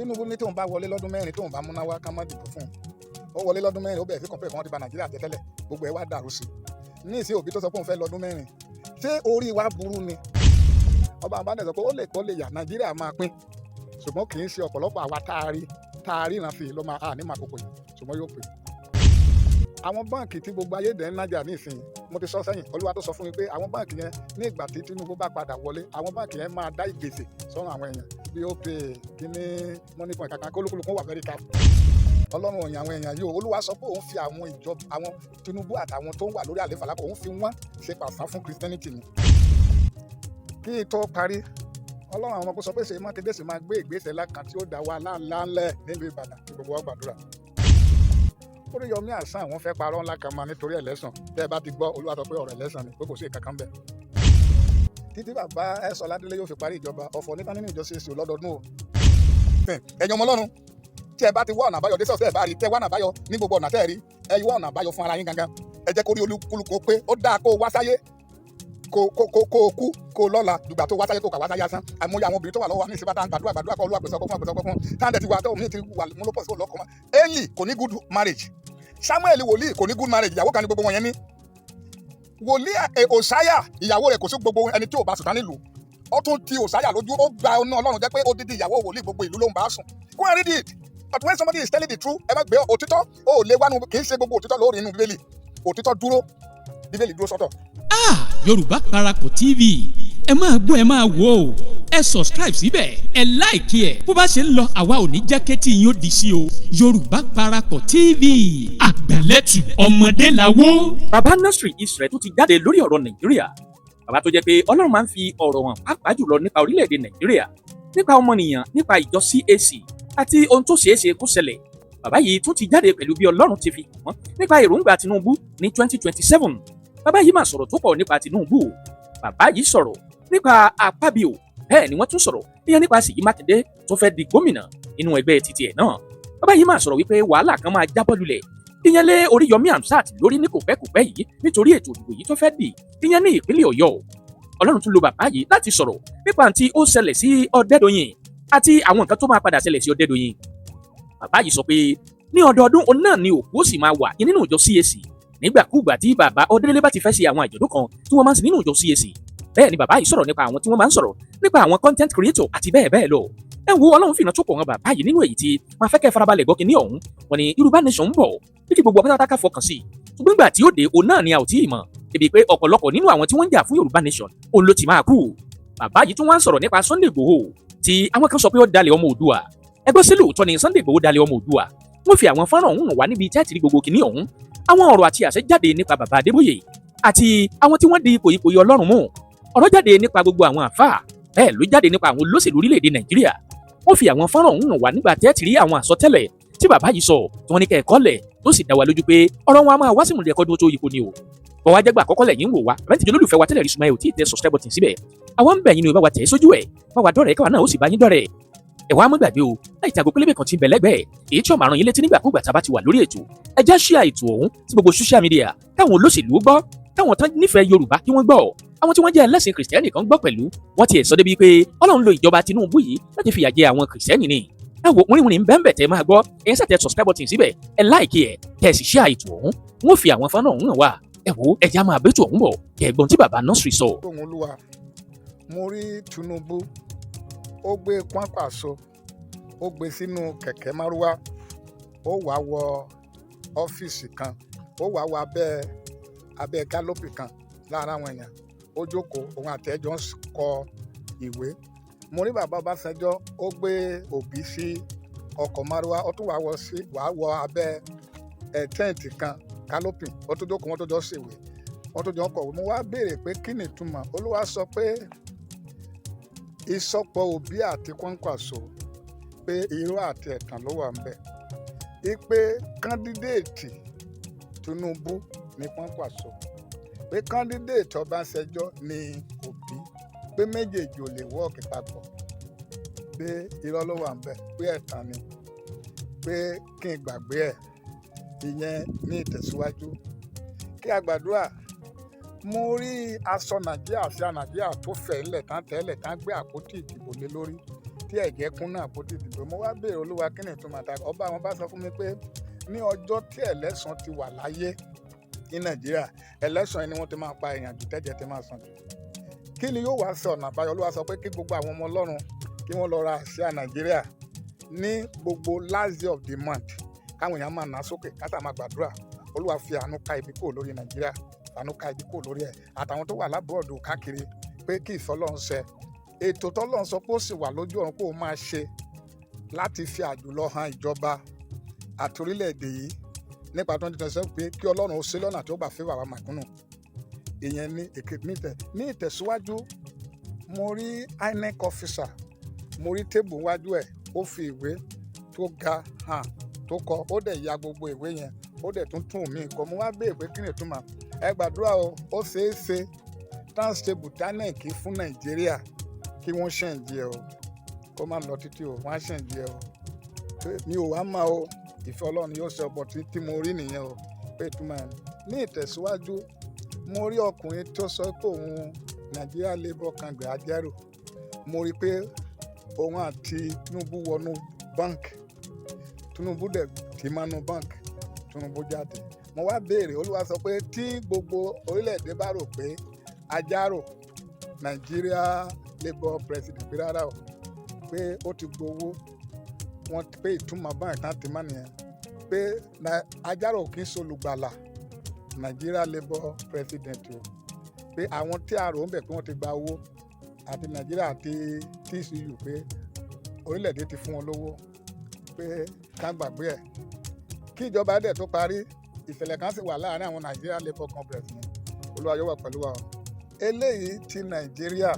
Tinubu ní tóun bá wọlé lọ́dún 4, tóun bá múná wá, ká má dìbò fún un. Ó wọlé lọ́dún 4, ó bẹ̀rẹ̀ sí kọ̀ǹpẹ́ kan, ti ba Nàìjíríà jẹ́ tẹ́lẹ̀, gbogbo ẹ̀ wá dàrú sí i. Ní ìsìn, Òbí tó sọ pé òun fẹ́ lọ́dún 4, ṣé orí wa burú ni? Ọba àbádẹ sọ pé ó lè kó lè yà, Nàìjíríà máa pín, ṣùgbọ́n kì í ṣe ọ̀pọ̀lọpọ̀ àwa tá a rí ìran sí i ló máa ní màkókò yìí, ṣùgbọ́n yóò pè. Àwọn báǹkì tí gbogbo ayé dẹ̀ ń nájà nísìnyí, mo ti sọ sẹ́yìn, Olúwa tó sọ fún mi pé àwọn báǹkì yẹn, ní ìgbà tí Tinubu bá padà wọlé, àwọn báǹkì yẹn máa dá ìgbèsè sọ́run àwọn èèyàn bí ó pè kíní Moniepoint kankan, kólúkúlùkù wà very careful. Ọlọ́run òyìn àwọn èèyàn yìí o. Olúwa sọ pé òun fi àwọn ìjọba, àwọn Tinubu àtàwọn tó ń wà lórí àléfà lápò, òun fi wọ́n ṣe pàṣán fún Christianity ni. Kí n tó parí, Ọlọ́run àwọn ọmọ kó sọ pé Ṣèyí Mákindé sì máa gbé ìgbésẹ̀ ńlá kan tí ó dá wa láńlẹ̀ nílùú Ìbàdàn tí gbogbo wa gbàdúrà. Oríyọmí Hasan, àwọn fẹ́ parọ́ ńlá kan máa nítorí ẹlẹ́sàn. Tẹ́ ẹ bá ti gbọ́, Olúwa sọ pé ọ̀rọ̀ ẹlẹ́sàn ni, pé kò sí ìkankan bẹ́ẹ̀. Títí bàbá ẹ̀sọ́ Ládélé yóò fi parí ìjọba, ọ̀fọ̀ níta nínú ìjọ CAC lọ́dọọdún o. Ẹ̀yin ọmọ Ọlọ́run, tí ẹ bá ti wá ọ̀nà àbáyọ dé sọ̀tẹ́, ẹ bá rí tẹ́ wá ọ̀nà àbáyọ ní gbogbo ọ̀nà tẹ́ ẹ rí, ẹ wá ọ̀nà àbáyọ fún ara yín gangan. Ẹ jẹ́ kó rí olúkúlùkù pé ó dáa kó wá sáyé, kó kó kó kó kú kó lọ́la dùgbà tó wá sáyé, kó kà wá sáyé asán. Àìmọye àwọn obìnrin tó wà lọ́wọ́ wa ní ìsìnbá tá à ń gbàdúrà gbàdúrà kọ́ Olúwa pèsè ọkọ fún, àpèsè ọkọ fún, táǹdẹ̀ ti wà tó mi ti wà múlòpọ̀ sí olókọ́ mọ́. Eli kò ní good marriage, Samuel wòlíì kò ní good marriage, ìyàwó kan ní gbogbo wọn yẹn ní. Wòlíì Òsáyà, ìyàwó rẹ̀ kò sí gbogbo ẹni tí ò bá sùn tán nílùú. Ó tún ti Òsáyà lójú, ó gba ọ̀nà Ọlọ́run jẹ́ pé odidi ìyàwó wòlíì, gbogbo ìlú ló ń bá sùn. Go and read it. But when somebody is telling the truth, ẹ má gbé òtítọ́ ó lé wánu. Kì í ṣe gbogbo òtítọ́ lórí inú Bíbélì. Òtítọ́ dúró, Bíbélì dúró sọ́tọ̀. Ah, Yorùbá Parapọ̀ TV, ẹ máa gbọ́, ẹ máa wò ó. Ẹ subscribe síbẹ̀, ẹ like ẹ̀. Bó bá ṣe ń lọ, àwa ò ní jẹ́ kétí yín ó di sí o. Yorùbá Parapọ̀ TV, àgbàlẹ́tù ọmọdé làwọ́. Bàbá Nursery Israel tó ti jáde lórí ọ̀rọ̀ Nàìjíríà, bàbá tó jẹ́ pé Ọlọ́run máa ń fi ọ̀rọ̀ hàn, pàápàá jùlọ nípa orílẹ̀-èdè Nàìjíríà, nípa ọmọnìyàn, nípa ìjọ CAC àti ohun tó ṣeé ṣe kó ṣẹlẹ̀. Bàbá yìí tún ti jáde pẹ̀lú bí Ọlọ́run ti fi hàn wọ́n nípa èròǹgbà Tinubu ní 2027. Bàbá yìí máa sọ̀rọ̀ tó pọ̀ nípa Tinubu. Bàbá yìí sọ̀rọ̀ nípa Akpabio, bẹ́ẹ̀ ni wọ́n tún sọ̀rọ̀ ìyẹn nípa Ṣèyí Mákindé tó fẹ́ di gómìnà inú ẹgbẹ́ títí ẹ̀ náà. Bàbá yìí máa sọ̀rọ̀ wípé wàhálà kan máa jábọ́ lulẹ̀ ìyẹn lé Oríyọmí Hamzat lórí ní kò pẹ́ kò pẹ́ yìí, nítorí ètò ìdìbò yìí tó fẹ́ dì ìyẹn ní ìpínlẹ̀ Ọ̀yọ́. Ọlọ́run tún lo bàbá yìí láti sọ̀rọ̀ nípa tí ó ṣẹlẹ̀ sí Ọ̀dẹ́dọ̀yìn àti àwọn nǹkan tó máa padà ṣẹlẹ̀ sí Ọ̀dẹ́dọ̀yìn. Bàbá yìí sọ pé ní ọdọọdún òun náà ni òkú ó sì máa wà nínú ìjọ CAC nígbàkúùgbà tí bàbá Ọdẹ́dẹ́lé bá ti fẹ́ ṣe àwọn àjọ̀dún kan tí wọ́n máa ń ṣe nínú ìjọ CAC. Bẹ́ẹ̀ ni bàbá yìí sọ̀rọ̀ nípa àwọn tí wọ́n máa ń sọ̀rọ̀ nípa àwọn content creator àti bẹ́ẹ̀ bẹ́ẹ̀ lọ. Ẹ wo, Ọlọ́run fìnà tó pọ̀ wọn bàbá yìí nínú èyí tí máa fẹ́ kẹ́ farabalẹ̀ gbọ́ kínní ọ̀hún. Wọn ni Yorùbá Nation ń bọ̀, bí kí gbogbo ọpẹ́ta ká fọkàn sí i, ṣùgbọ́n ìgbà tí ó dé, òun náà ni a ò tí ì mọ̀, débi pé ọ̀pọ̀lọpọ̀ nínú àwọn tí wọ́n ń jà fún Yorùbá Nation, òun ló ti máa kú. Bàbá yìí tún wá ń sọ̀rọ̀ nípa Sunday Igboho tí àwọn kan sọ pé ó dalẹ̀ ọmọ Oòduà. Ẹgbẹ́ sí lóòótọ́ ni Sunday Igboho dalẹ̀ ọmọ Oòduà? Wọ́n fi àwọn fọ́nrán ọ̀hún wá níbi tí a ti rí gbogbo kìíní ọ̀hún. Àwọn ọ̀rọ̀ àti àṣẹ jáde nípa bàbá Adébóyè àti àwọn tí wọ́n di ipò ipò yìí Ọlọ́run mú. Ọ̀rọ̀ jáde nípa gbogbo àwọn àfáà, bẹ́ẹ̀ ló jáde nípa àwọn olóṣèlú orílẹ̀-èdè Nàìjíríà. Wọ́n fi àwọn fọ́nrán ọ̀hún wá nígbà tẹ́ ti rí àwọn àsọtẹ́lẹ̀ tí bàbá yìí sọ, tí wọ́n ní kẹ́ ẹ̀kọ́ lẹ̀, tó sì dá wa lójú pé ọ̀rọ̀ wọn a máa wá sí ìmùlẹ̀ ẹ̀kọ́ tó yípo ni o. Bọ̀ wá jẹ́gbà àkọ́kọ́ lẹ́yìn ń wò wá, àbẹ́ntì jẹ́ olólùfẹ́ wa tẹ́lẹ̀ rí, ṣùgbọ́n ẹ ò tí ì tẹ subscribe button síbẹ̀, àwọn ń bẹ̀ yín ni o, bá wa tẹ̀ sójú ẹ̀, bá wa dọ́rẹ̀ẹ́, káwa náà ó sì bá yín dọ́rẹ̀ẹ́. Ẹ wá má gbàgbé o láì tàgò pélébé kan tí ń bẹ lẹ́gbẹ̀ẹ́, èyí tí ó máa rán yín létí nígbàkúgbà tá a bá ti wà lórí ètò. Ẹ já share ètò ọ̀hún sí gbogbo social media, káwọn olóṣèlú gbọ́, káwọn tán nífẹ̀ẹ́ Yorùbá kí wọ́n gbọ́, àwọn tí wọ́n jẹ́ ẹlẹ́sìn Kìrìsìtẹ́nì kan gbọ́ pẹ̀lú. Wọ́n tiẹ̀ sọ débi pé Ọlọ́run lo ìjọba Tinubu yìí láti fìyà jẹ àwọn Kìrìsìtẹ́nì ni. Ẹ wo, wìrìwìrì ń bẹ́ẹ̀ tẹ́ máa gbọ́. Ẹ̀yin ṣá tẹ subscribe button síbẹ̀, ẹ like ẹ̀, kẹ́ ẹ sì share ètò ọ̀hún. Wọ́n fi àwọn fọ́nrán ọ̀hún hàn wá. Ẹ wo, ẹ já máa bẹ́tò ọ̀hún bọ̀, kẹ́ ẹ gbọ́n tí bàbá nursery sọ. Ohun Olúwa, mo rí Tinubu, ó gbé Kwankwaso, ó gbé sínú kẹ̀kẹ́ márúwá, ó wàá wọ ọ́fíìsì kan, ó wàá wọ abẹ́ canopy kan láàárín àwọn èèyàn, ó jókòó, òun àti ẹjọ́ ń kọ ìwé. Mo rí bàbá Ọbásanjọ́, ó gbé Òbí sí ọkọ̀ márúwá, ó tún wàá wọ sí wàá wọ abẹ́ ẹ̀ tent kan, canopy, ó tún jókòó, wọ́n tó jọ ṣèwé, wọ́n tó jọ ń kọ̀wé. Mo wá béèrè pé kí ni ìtumọ̀? Olúwa sọ pé ìsọpọ̀ Òbí àti Kwankwaso, pé irọ́ àti ẹ̀tàn ló wà ń bẹ̀, ipe candidate Tinubu ní Kwankwaso, pé candidate Ọbásanjọ́ ní Òbí, pé méjèèjì ò lè work papọ̀, pé irọ́ ló wà ń bẹ̀, pé ẹ̀tàn ni, pé kí n gbàgbé ẹ̀. Ìyẹn ní ìtẹ̀síwájú kí a gbàdúrà. Mo rí aṣọ Nàìjíríà sí Nàìjíríà tó fẹ̀ ńlẹ̀ tán tẹ́lẹ̀ tán, gbé àpótí ìdìbò lé lórí. Tí ẹ̀jẹ̀ kún náà àpótí ìdìbò, mo wá béèrè, Olúwa, kí ni ìtumọ̀ àtàkùn? Ọba àwọn bá sọ fún mi pé ní ọjọ́ tí election ti wà láyé ní Nàìjíríà, election ni wọ́n ti máa pa èèyàn jù, tẹ́jẹ̀ ti máa sàn jù. Kí ni yóò wá sí ọ̀nà àbáyọ? Olúwa sọ pé kí gbogbo àwọn ọmọ Ọlọ́run kí wọ́n lọ ra àsíá Nàìjíríà ní gbogbo last day of the month, káwọn èèyàn máa nà sókè, ká máa gbàdúrà, Olúwa, fi àánú ká ibi kúrò lórí Nàìjíríà, àánú ká ibi kúrò lórí ẹ̀ àtàwọn tó wà l'abroad káàkiri, pé kí ìfẹ́ Ọlọ́run ṣẹ. Ètò tọ́lọ́run sọ pé ó sì wà lójú ọ̀run pé ó máa ṣe láti fi àjùlọ hàn ìjọba àti orílẹ̀-èdè yìí nípa 2027, pé kí Ọlọ́run ó ṣe lọ́nà tí ó gbà fẹ́wà wa màkúnnù. Ìyẹn ní èké ní ìtẹ̀síwájú. Mo rí INEC officer, mo rí table wájú ẹ̀, ó fi ìwé tó ga hàn tó kọ, ó dẹ̀ ya gbogbo ìwé yẹn, ó dẹ̀ tún tún mí kọ. Mo wá béèrè pé kí ni ìtumọ̀? Ẹ gbàdúrà o. Ó ṣeé ṣe timetable tí INEC fún Nàìjíríà, kí wọ́n change ẹ o, kó má lọ títí o, wọ́n á change ẹ o. Mi ò wá mọ̀ o, ìfẹ́ Ọlọ́run yóò ṣe ọ̀pọ̀ tí mo rí nìyẹn o, pé ìtumọ̀ ẹ̀. Ní ìtẹ̀síwájú, mo rí ọkùnrin tó sọ pé òun Nigeria Labour Congress, Ajero. Mo rí i pé òun àti Tinubu wọnú bank, Tinubu dẹ̀ tì mọ́nú bank, Tinubu jáde. Mo wá béèrè, Olúwa sọ pé tí gbogbo orílẹ̀-èdè bá rò pé Ajaro Nigeria Labour president, pé rárá o, pé ó ti gbowó wọn, pé ìtumọ̀ bank tán ti mọ́ nìyẹn, pé Ajaro kì í ṣolùgbàlà Nigeria Labour president o, pé àwọn tí a rò ń bẹ̀ pé wọ́n ti gba owó àti Nàìjíríà àti TCU, pé orílẹ̀-èdè ti fún wọn lówó, pé ká gbàgbé ẹ̀. Kí ìjọba dẹ̀ tó parí, ìṣẹ̀lẹ̀ kan sì wà láàárín àwọn Nigeria Labour Congress yẹn. Olúwa yóò wà pẹ̀lú wa o. Eléyìí ti Nàìjíríà,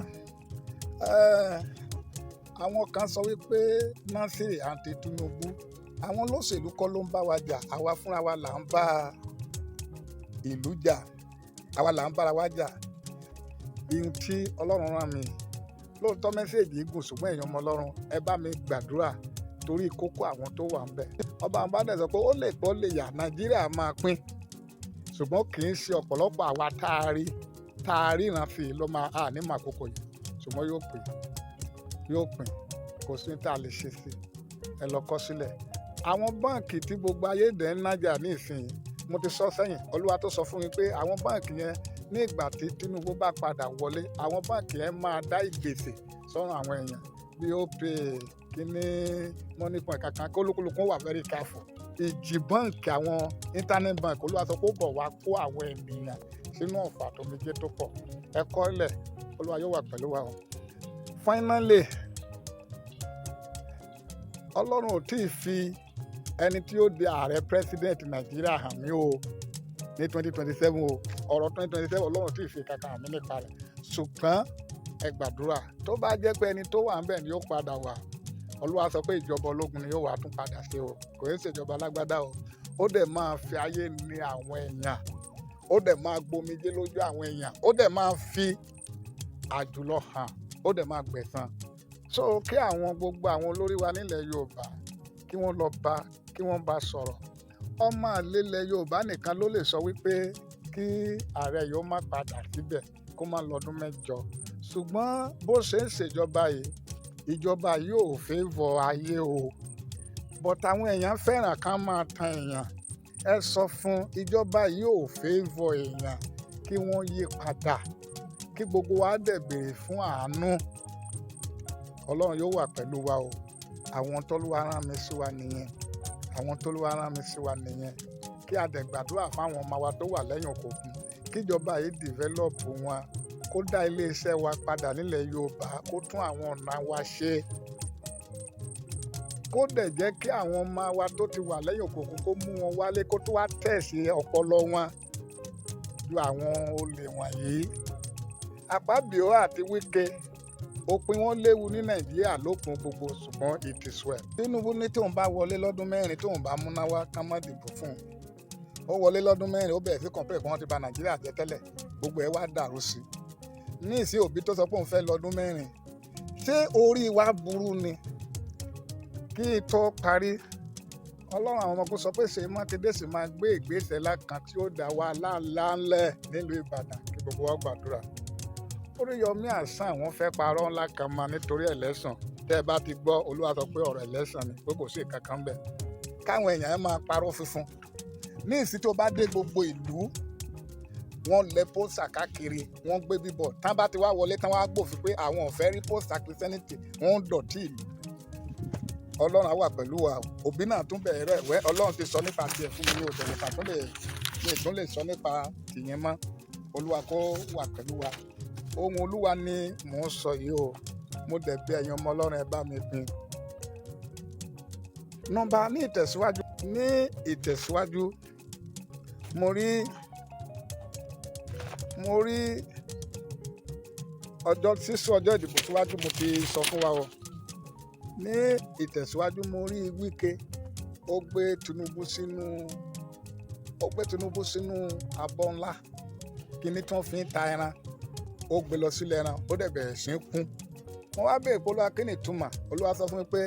àwọn kan sọ wípé Nasir àti Tinubu, àwọn olóṣèlú kọ́ ló ń bá wa jà, àwa fúnra wa là ń bá ìlú jà, àwa là ń bára wa jà. Ihun tí Ọlọ́run rán mi lóòótọ́, message gùn, ṣùgbọ́n èèyàn ọmọ Ọlọ́run, ẹ bá mi gbàdúrà torí kókó àwọn tó wà ń bẹ̀. Ọba àwọn bá dẹ̀ sọ pé ó lè pọ́ lè yà, Nàìjíríà máa pín, ṣùgbọ́n kì í ṣe ọ̀pọ̀lọpọ̀ àwa tá a rí ìran fi ló máa à ní màkókò yìí, ṣùgbọ́n yóò pín, yóò pín. Kò sí tá a lè ṣe sí. Ẹ lọ kọ sílẹ̀. Àwọn báǹkì tí gbogbo ayé dẹ̀ ń nájà ní ìsìn, mo ti sọ sẹ́yìn, Olúwa tó sọ fún mi pé àwọn báǹkì yẹn, ní ìgbà tí Tinubu bá padà wọlé, àwọn báǹkì yẹn máa dá ìgbèsè sọ́run àwọn èèyàn bí Opay, kíní, Moniepoint kankan, kí olúkúlùkù wà very careful. Ìjì báǹkì, àwọn internet bank, Olúwa sọ pé ó bọ̀ wá kó àwọn ènìyàn sínú ọ̀fà tó méje tó pọ̀. Ẹ kọ́ ilẹ̀, Olúwa yóò wà pẹ̀lú wa o. Finally, Ọlọ́run ò tí ì fi ẹni tí ó di ààrẹ president Nàìjíríà hàn mí o ní 2027 o. Ọ̀rọ̀ 2027, Ọlọ́run ò tí ì fi kankan hàn mí nípa rẹ̀, ṣùgbọ́n ẹ gbàdúrà. Tó bá jẹ́ pé ẹni tó wà ń bẹ̀ ni ó padà wà, Olúwa sọ pé ìjọba ológun ni yóò wá tún padà ṣe o, kò í ṣèjọba alágbádá o. Ó dẹ̀ máa fi ayé ní àwọn èèyàn, ó dẹ̀ máa gbomijé lójú àwọn èèyàn, ó dẹ̀ máa fi àjùlọ hàn, ó dẹ̀ máa gbẹ̀san. So kí àwọn gbogbo àwọn olórí wa nílẹ̀ Yorùbá, kí wọ́n lọ bá, kí wọ́n bá sọ̀rọ̀. Ọmọ àlelẹ̀ Yorùbá nìkan ló lè sọ wípé kí ààrẹ yìí ó má padà síbẹ̀, kó má lọ́dún 8. Ṣùgbọ́n bó ṣe ń ṣèjọba yìí, ìjọba yìí ò favour ayé o, but àwọn èèyàn fẹ́ràn ká máa tan èèyàn. Ẹ sọ fún ìjọba yìí ò favour èèyàn, kí wọ́n yí padà, kí gbogbo wa dẹ̀ béèrè fún àánú. Ọlọ́run yóò wà pẹ̀lú wa o. Àwọn tọ́lúwa rán mi sí wa nìyẹn, àwọn tọ́lúwa rán mi sí wa nìyẹn. Kí a dẹ̀ gbàdúrà fáwọn ọmọ wa tó wà lẹ́yìn òkùnkùn, kíjọba yìí develop wọn, kó dá iléeṣẹ́ wa padà nílẹ̀ Yorùbá, kó tún àwọn ọ̀nà wa ṣe, kó dẹ̀ jẹ́ kí àwọn ọmọ wa tó ti wà lẹ́yìn òkùnkùn, kó mú wọn wálé, kó tó wá tẹ̀sí ọpọlọ wọn ju àwọn olè wọ̀nyí. Àpábíò àti Wike, òpin wọn léwu ní Nàìjíríà lópin gbogbo, ṣùgbọ́n it is well. Tinubu ní tóun bá wọlé lọ́dún 4, tóun bá múná wá, ká má dìbò fún un. Ó wọlé lọ́dún 4, ó bẹ̀rẹ̀ sí complain pé wọ́n ti bà Nàìjíríà jẹ́ tẹ́lẹ̀, gbogbo ẹ̀ wá dàrú sí i. Ní ìsín, Òbí tó sọ pé òun fẹ́ lọ́dún 4, ṣé orí wa burú ni? Kí tó parí, Ọlọ́run àwọn ọmọ kó sọ pé Ṣèyí Mákindé sì máa gbé ìgbésẹ̀ ńlá kan tí ó dá wa láńlá ńlẹ̀ nílùú Ìbàdàn, kí gbogbo wa gbàdúrà. Oríyọmí Hasan, wọ́n fẹ́ parọ́ ńlá kan mọ́ nítorí election. Tẹ́ ẹ bá ti gbọ́, Olúwa sọ pé ọ̀rọ̀ election ni, pé kò sí ìkankan bẹ́ẹ̀ káwọn èèyàn máa parọ́ funfun. Ní ìsìn tó bá dé gbogbo ìlú, wọ́n lẹ poster káàkiri, wọ́n gbé bíbọ̀ tán. Bá ti wá wọlé tán, wá gbòfin pé àwọn ò fẹ́ rí poster Christianity, wọ́n ń dọ̀tí ìlú. Ọlọ́run á wà pẹ̀lú wa. Òbí náà tún bẹ̀rẹ̀ rẹ̀ wẹ́. Ọlọ́run ti sọ nípa tiẹ̀ fún mi ní òdò nípa tún lè mi tún lè sọ nípa tìyẹn mọ́. Olúwa kó wà pẹ̀lú wa. Ohun Olúwa ni mò ń sọ yìí o. Mo dẹ̀ bí ẹ̀yin ọmọ Ọlọ́run, ẹ bá mi pín. Nọ́mbà ní ìtẹ̀síwájú, mo rí ọjọ́ sísún ọjọ́ ìdìbò síwájú. Mo ti sọ fún wa o. Ní ìtẹ̀síwájú, mo rí Wike, ó gbé Tinubu sínú abọ́ ńlá kíní tí wọ́n fi ń ta ẹran. Ó gbé lọ sílẹ̀ ẹran, ó dẹ̀ bẹ̀rẹ̀ sí í kún. Wọ́n wá bèèrè pé, Olúwa, kí ni ìtumọ̀? Olúwa sọ fún mi pé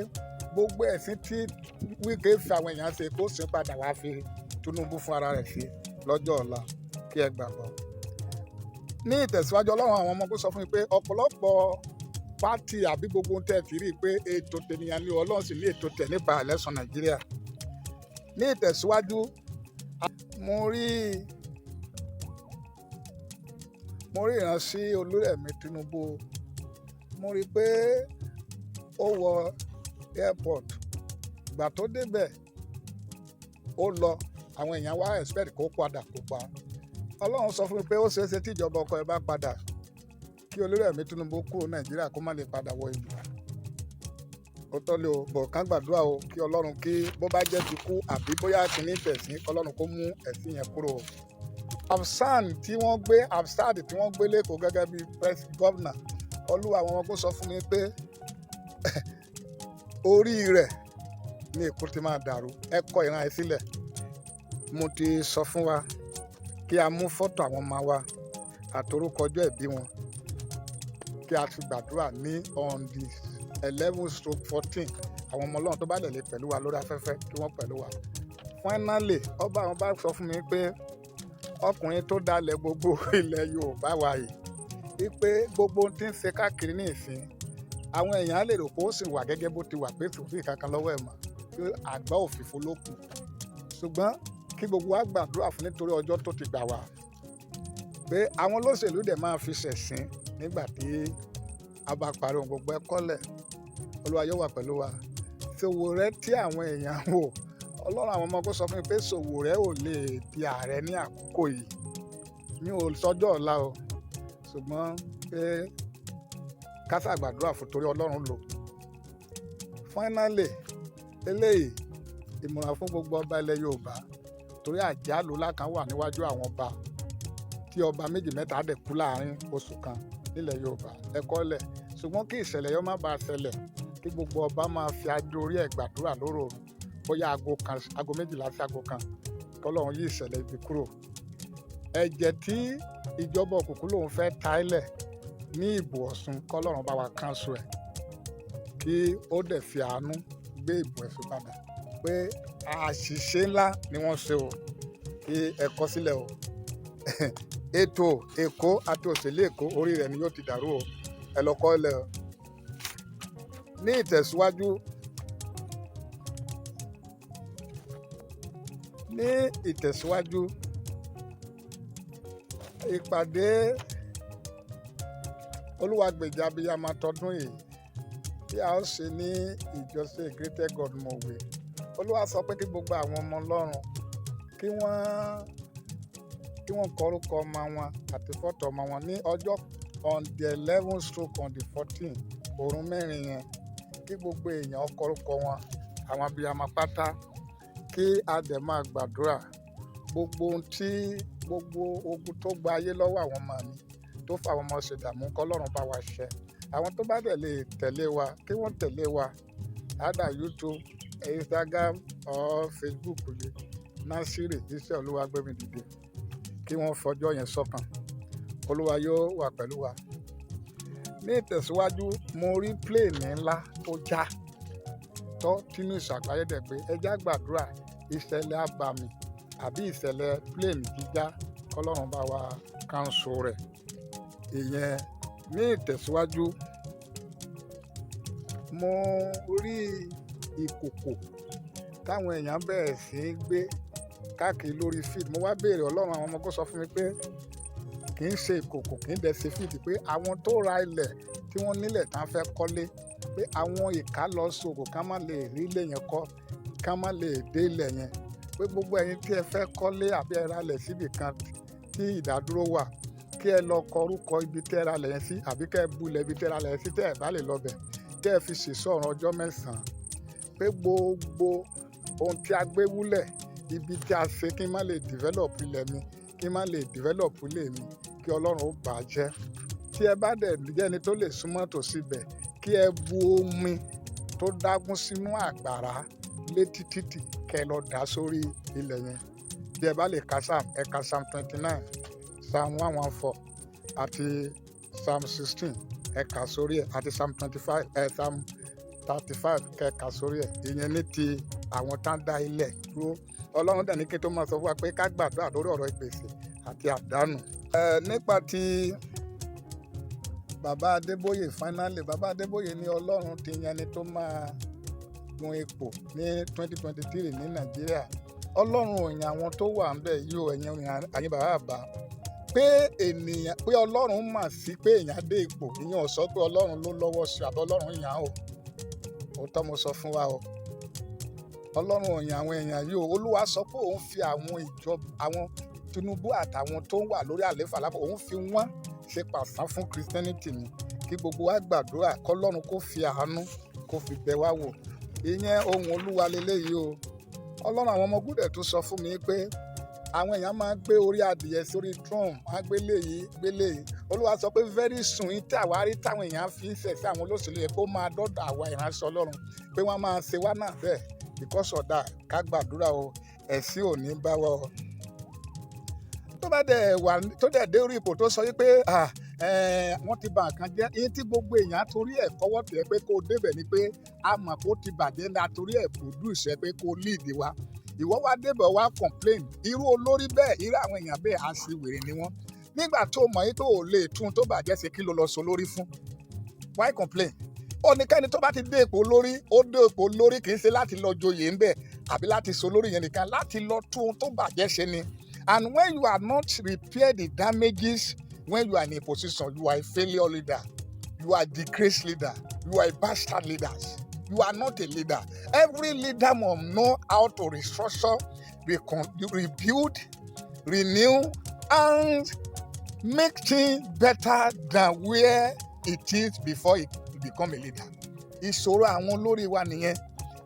gbogbo ẹ̀sìn tí Wike fi àwọn èèyàn ṣe, kó sì padà wá fi Tinubu fún ara rẹ̀ sí lọ́jọ́ ọ̀la, kí ẹ gbàgbọ́. Ní ìtẹ̀síwájú, Ọlọ́run àwọn ọmọ kó sọ fún mi pé ọ̀pọ̀lọpọ̀ party àbí gbogbo ohun tẹ́ ẹ ti rí i pé ètò tènìyàn ni, Ọlọ́run sì ní ètò tẹ̀ nípa election Nàìjíríà. Ní ìtẹ̀síwájú, mo rí ìránṣẹ́ Olúrẹ̀mí Tinubu. Mo rí i pé ó wọ airport. Ìgbà tó débẹ̀, ó lọ, àwọn èèyàn wá expect kó padà, kó pa. Ọlọ́run sọ fún mi pé ó ṣeé ṣe tí ìjọba ọkọ ẹ bá padà, kí Olúrẹ̀mí Tinubu kúrò Nàìjíríà, kó má lè padà wọ ìlú. Ó tọ́lé o bọ̀ kán gbàdúrà o, kí Ọlọ́run kí bó bá jẹ́ ti kú àbí bóyá kìíní tẹ̀sín, kọ́lọ́run kó mú ẹ̀sìn yẹn kúrò o. Afsan tí wọ́n gbé, Afsad tí wọ́n gbé lẹ́kọ̀ọ́ gẹ́gẹ́ bí president governor, Olúwa àwọn ọmọ kó sọ fún mi pé orí rẹ̀ ní Èkó ti máa dàrú. Ẹ kọ ìran ẹ sílẹ̀. Mo ti sọ fún wa kí a mú fọ́tò àwọn ọmọ wa àtorúkọ ọjọ́ ìbí wọn, kí a fi gbàdúrà ní on the 11/14. Àwọn ọmọ Ọlọ́run tó bá lè lè pẹ̀lú wa lórí afẹ́fẹ́, kí wọ́n pẹ̀lú wa. Finally, ọba àwọn bá sọ fún mi pé ọkùnrin tó dalẹ̀ gbogbo ilẹ̀ Yorùbá wa yìí, wípé gbogbo ohun tí ń ṣe káàkiri ní ìsìn, àwọn èèyàn lè rò pé ó sì wà gẹ́gẹ́ bó ti wà, pé kò sí ìkankan lọ́wọ́ ẹ̀ mọ́, pé àgbá òfìfo ló kù. Ṣùgbọ́n kí gbogbo wa gbàdúrà fún nítorí ọjọ́ tó ti gbà wá, pé àwọn olóṣèlú dẹ̀ máa fi ṣẹ̀sín nígbà tí a bá parí ohun gbogbo. Ẹ kọ́lẹ̀. Olúwa yóò wà pẹ̀lú wa. Sowore tí àwọn èèyàn wò, Ọlọ́run àwọn ọmọ kó sọ fún mi pé Sowore ò lè di ààrẹ ní àkókò yìí. Mi ò sọjọ́ ọ̀la o, ṣùgbọ́n pé ká ṣàgbàdúrà fún torí Ọlọ́run lò. Finally, eléyìí ìmọ̀ràn fún gbogbo ọba ilẹ̀ Yorùbá, torí àjálù ńlá kan wà níwájú àwọn ọba, tí ọba méjì mẹ́ta dẹ̀ kú láàrin oṣù kan nílẹ̀ Yorùbá. Ẹ kọ́lẹ̀. Ṣùgbọ́n kí ìṣẹ̀lẹ̀ yẹn má bàa ṣẹlẹ̀, kí gbogbo ọba máa fi adé orí ẹ̀ gbàdúrà lóròrùn, bóyá aago 1, aago 12 sí aago 1, kọ́lọ́run yí ìṣẹ̀lẹ̀ ibi kúrò. Ẹ̀jẹ̀ tí ìjọba òkùnkùn lòun fẹ́ ta ilẹ̀ ní ìbò Ọ̀ṣun, kọ́lọ́run bá wa cancel ẹ̀, kí ó dẹ̀ fi àánú gbé ìbò ẹ̀sùn padà, pé àṣìṣe ńlá ni wọ́n ṣe o. Kí ẹ kọ sílẹ̀ o. Ètò Èkó àti òṣèlú Èkó, orí rẹ̀ ni yóò ti dàrú o. Ẹ lọ kọ́ ilẹ̀ o. Ní ìtẹ̀síwájú, ìpàdé Olúwàgbèjà abiyamọ tọdún yìí tí a ó ṣe ní ìjọsìn Greater God Mọ̀wé, Olúwa sọ pé kí gbogbo àwọn ọmọ Ọlọ́run kí wọ́n kọ orúkọ ọmọ wọn àti fọ́tò ọmọ wọn ní ọjọ́ on the 11 stroke on the 14, òru mẹ́rin yẹn, kí gbogbo èèyàn kọ orúkọ wọn, àwọn abiyamọ pátá, kí a dẹ̀ máa gbàdúrà. Gbogbo ohun tí gbogbo ogun tó gba ayé lọ́wọ́ àwọn ọmọ mi, tó fà àwọn ọmọ ṣèdààmú, kọ́lọ́run bá wa ṣẹ. Àwọn tó bá dẹ̀ lè tẹ̀lé wa, kí wọ́n tẹ̀lé wa either YouTube, Instagram or Facebook yìí, Násírì Iṣẹ́ Olúwagbémidìde, kí wọ́n fọjọ́ yẹn sọ́kàn. Olúwa yóò wà pẹ̀lú wa. Ní ìtẹ̀síwájú, mo rí plane ńlá tó já tó tínú ìṣàgbáyé dẹ̀ pé ẹ já gbàdúrà ìṣẹ̀lẹ̀ abàmì àbí ìṣẹ̀lẹ̀ plane jíjá, kọ́lọ́run bá wa cancel rẹ̀. Ìyẹn Ní ìtẹ̀síwájú, mo rí ìkòkò táwọn èèyàn bẹ̀rẹ̀ sí í gbé káàkiri lórí field. Mo wá béèrè Ọlọ́run àwọn ọmọ kó sọ fún mi pé kì í ṣe ìkòkò, kì í dẹ̀ ṣe field, pé àwọn tó ra ilẹ̀ tí wọ́n nílẹ̀ tán fẹ́ kọ́lé, pé àwọn ìka lọ sòkò ká má lè rí ilé yẹn kọ́, ká má lè dé ilẹ̀ yẹn, pé gbogbo ẹ̀yin tí ẹ fẹ́ kọ́lé àbí ẹ ra ilẹ̀ síbì kan tí ìdádúró wà, kí ẹ lọ kọ orúkọ ibi tí ẹ ra ilẹ̀ yẹn sí, àbí kẹ́ ẹ bulẹ̀ ibi tí ẹ ra ilẹ̀ yẹn sí tẹ́ ẹ bá lè lọ bẹ̀, kí ẹ fi ṣèṣọ́ ọ̀run ọjọ́ 9, pé gbogbo ohun tí a gbé wúlẹ̀ ibi tí a ṣe kí n má lè develop ilẹ̀ mi, kí n má lè develop ilé mi, kí Ọlọ́run ó bà á jẹ́. Tí ẹ bá dẹ̀ jẹ́ ẹni tó lè súnmọ́ tòsí ibẹ̀, kí ẹ bu omi tó dágún sínú àgbàrá létí títì, kẹ́ ẹ lọ dà sórí ilẹ̀ yẹn. Bí ẹ bá lè ka psalm, ẹ ka Psalm 29, Psalm 114 àti Psalm 16, ẹ kà sórí ẹ̀, àti Psalm 25, ẹ Psalm 35, kẹ́ ẹ kà sórí ẹ̀. Ìyẹn ní ti àwọn tá ń dá ilẹ̀ dúró. Ọlọ́run dẹ̀ ní kí n tó máa sọ fún wa pé ká gbàdúrà lórí ọ̀rọ̀ ìgbèsè àti àdánù. Ẹ nípa ti bàbá Adébóyè, finally, bàbá Adébóyè ní Ọlọ́run ti yan ẹni tó máa gun ipò ní 2023 ní Nàìjíríà. Ọlọ́run ò yan àwọn tó wà ńbẹ̀ yìí o. Ẹ̀yin àyìn bàbá bàbá, pé ènìyàn, pé Ọlọ́run mà sí pé èèyàn dé ipò, ìyẹn ò sọ pé Ọlọ́run ló lọ́wọ́ sí àbí Ọlọ́run yàn án o. Òótọ́ mo sọ fún wa o. Ọlọ́run ò yan àwọn èèyàn yìí o. Olúwa sọ pé òun fi àwọn ìjọ, àwọn Tinubu àtàwọn tó ń wà lórí àlééfà lápò, òun fi wọ́n ṣe pàṣán fún Christianity ni. Kí gbogbo wa gbàdúrà kọ́lọ́run kó fi àánú kó fi bẹ̀ wá wò. Ìyẹn ohun Olúwa leléyìí o. Ọlọ́run àwọn ọmọ gúdẹ̀ tún sọ fún mi pé àwọn èèyàn máa ń gbé orí adìyẹ sórí drum, wọ́n á gbé léyìí, gbé léyìí. Olúwa sọ pé very soon, yín tí àwárí táwọn èèyàn fi ń ṣẹ̀ sí àwọn olóṣèlú yẹn, kó máa dọ́dọ̀ àwa ìránṣẹ́ Ọlọ́run, pé wọ́n máa ṣe wá náà bẹ́ẹ̀. Because of that, ká gbàdúrà o. Ẹ̀sìn ò ní bá wa o. Tó bá dẹ̀ wà, tó dẹ̀ dé orí ipò, tó sọ wípé wọ́n ti bà nǹkan jẹ́, yín tí gbogbo èèyàn torí ẹ̀ kọ́wọ́ tẹ̀ pé kó o débẹ̀ ni pé a mọ̀ kó ti bàjẹ́ ní atorí ẹ̀ produce ẹ pé kó o lead wa. Ìwọ wá débẹ̀, wá complain. Irú olórí bẹ́ẹ̀, irú àwọn èèyàn bẹ́ẹ̀, á sì wèrè ni wọ́n. Nígbà tó mọ̀ yín tó ò lè tún tó bàjẹ́ ṣe, kí ló lọ sọ lórí fún? Why complain? Ó ní kẹ́ni tó bá ti dé ipò lórí, ó dé ipò lórí, kì í ṣe láti lọ joyè ńbẹ̀ àbí láti so lórí yẹn nìkan, láti lọ tún ohun tó bàjẹ́ ṣe ni. And when you are not repair the damages when you are in a position, you are a failure leader, you are disgrace leader, you are a bastard leaders, you are not a leader. Every leader must know how to restructure, rebuild, renew and make things better than where it is before it become a leader. Ìṣòro àwọn olórí wa nìyẹn.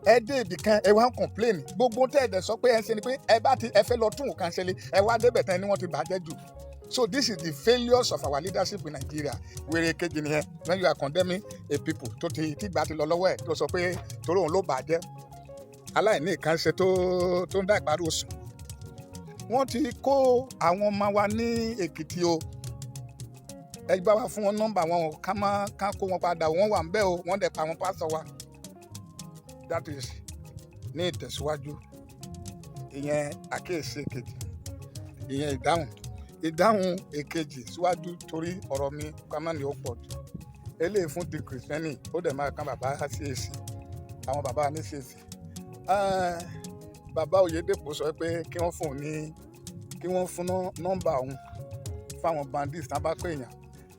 Ẹ dé ibì kan, ẹ wá ń complain. Gbogbo tẹ́ ẹ dẹ̀ sọ pé ẹ ń ṣe ni pé ẹ bá ti ẹ fẹ́ lọ tún nǹkan ṣe lé, ẹ wá débẹ̀ tán ni wọ́n ti bàjẹ́ jù. So this is the failures of our leadership in Nigeria. Wèrè kejì nìyẹn. When you are condemning a people tó ti tígbà ti lọ lọ́wọ́ ẹ̀, tó sọ pé torí òun ló bàjẹ́, aláìní kan ṣe tó ń dá ìparí oṣù. Wọ́n ti kó àwọn ọmọ wa ní Èkìtì o. Ẹ bá wa fún wọn nọ́mbà wọn o, ká má ká kó wọn padà. Wọ́n wà ń bẹ̀ o. Wọ́n dẹ̀ pa àwọn pásítọ̀ wa. That is ní ìtẹ̀síwájú. Ìyẹn àkíyèsí èkejì. Ìyẹn ìdáhùn èkejì síwájú, torí ọ̀rọ̀ mi ká má ní ó pọ̀ jù. Eléyìí fún ti Kìrìsìtẹ́nì, ó dẹ̀ máa kan bàbá CAC, àwọn bàbá ní CAC. Bàbá Oyèdèpọ̀ sọ pé kí wọ́n fún un ní, kí wọ́n fún nọ́mbà òun fáwọn bandits tán bá pè èèyàn.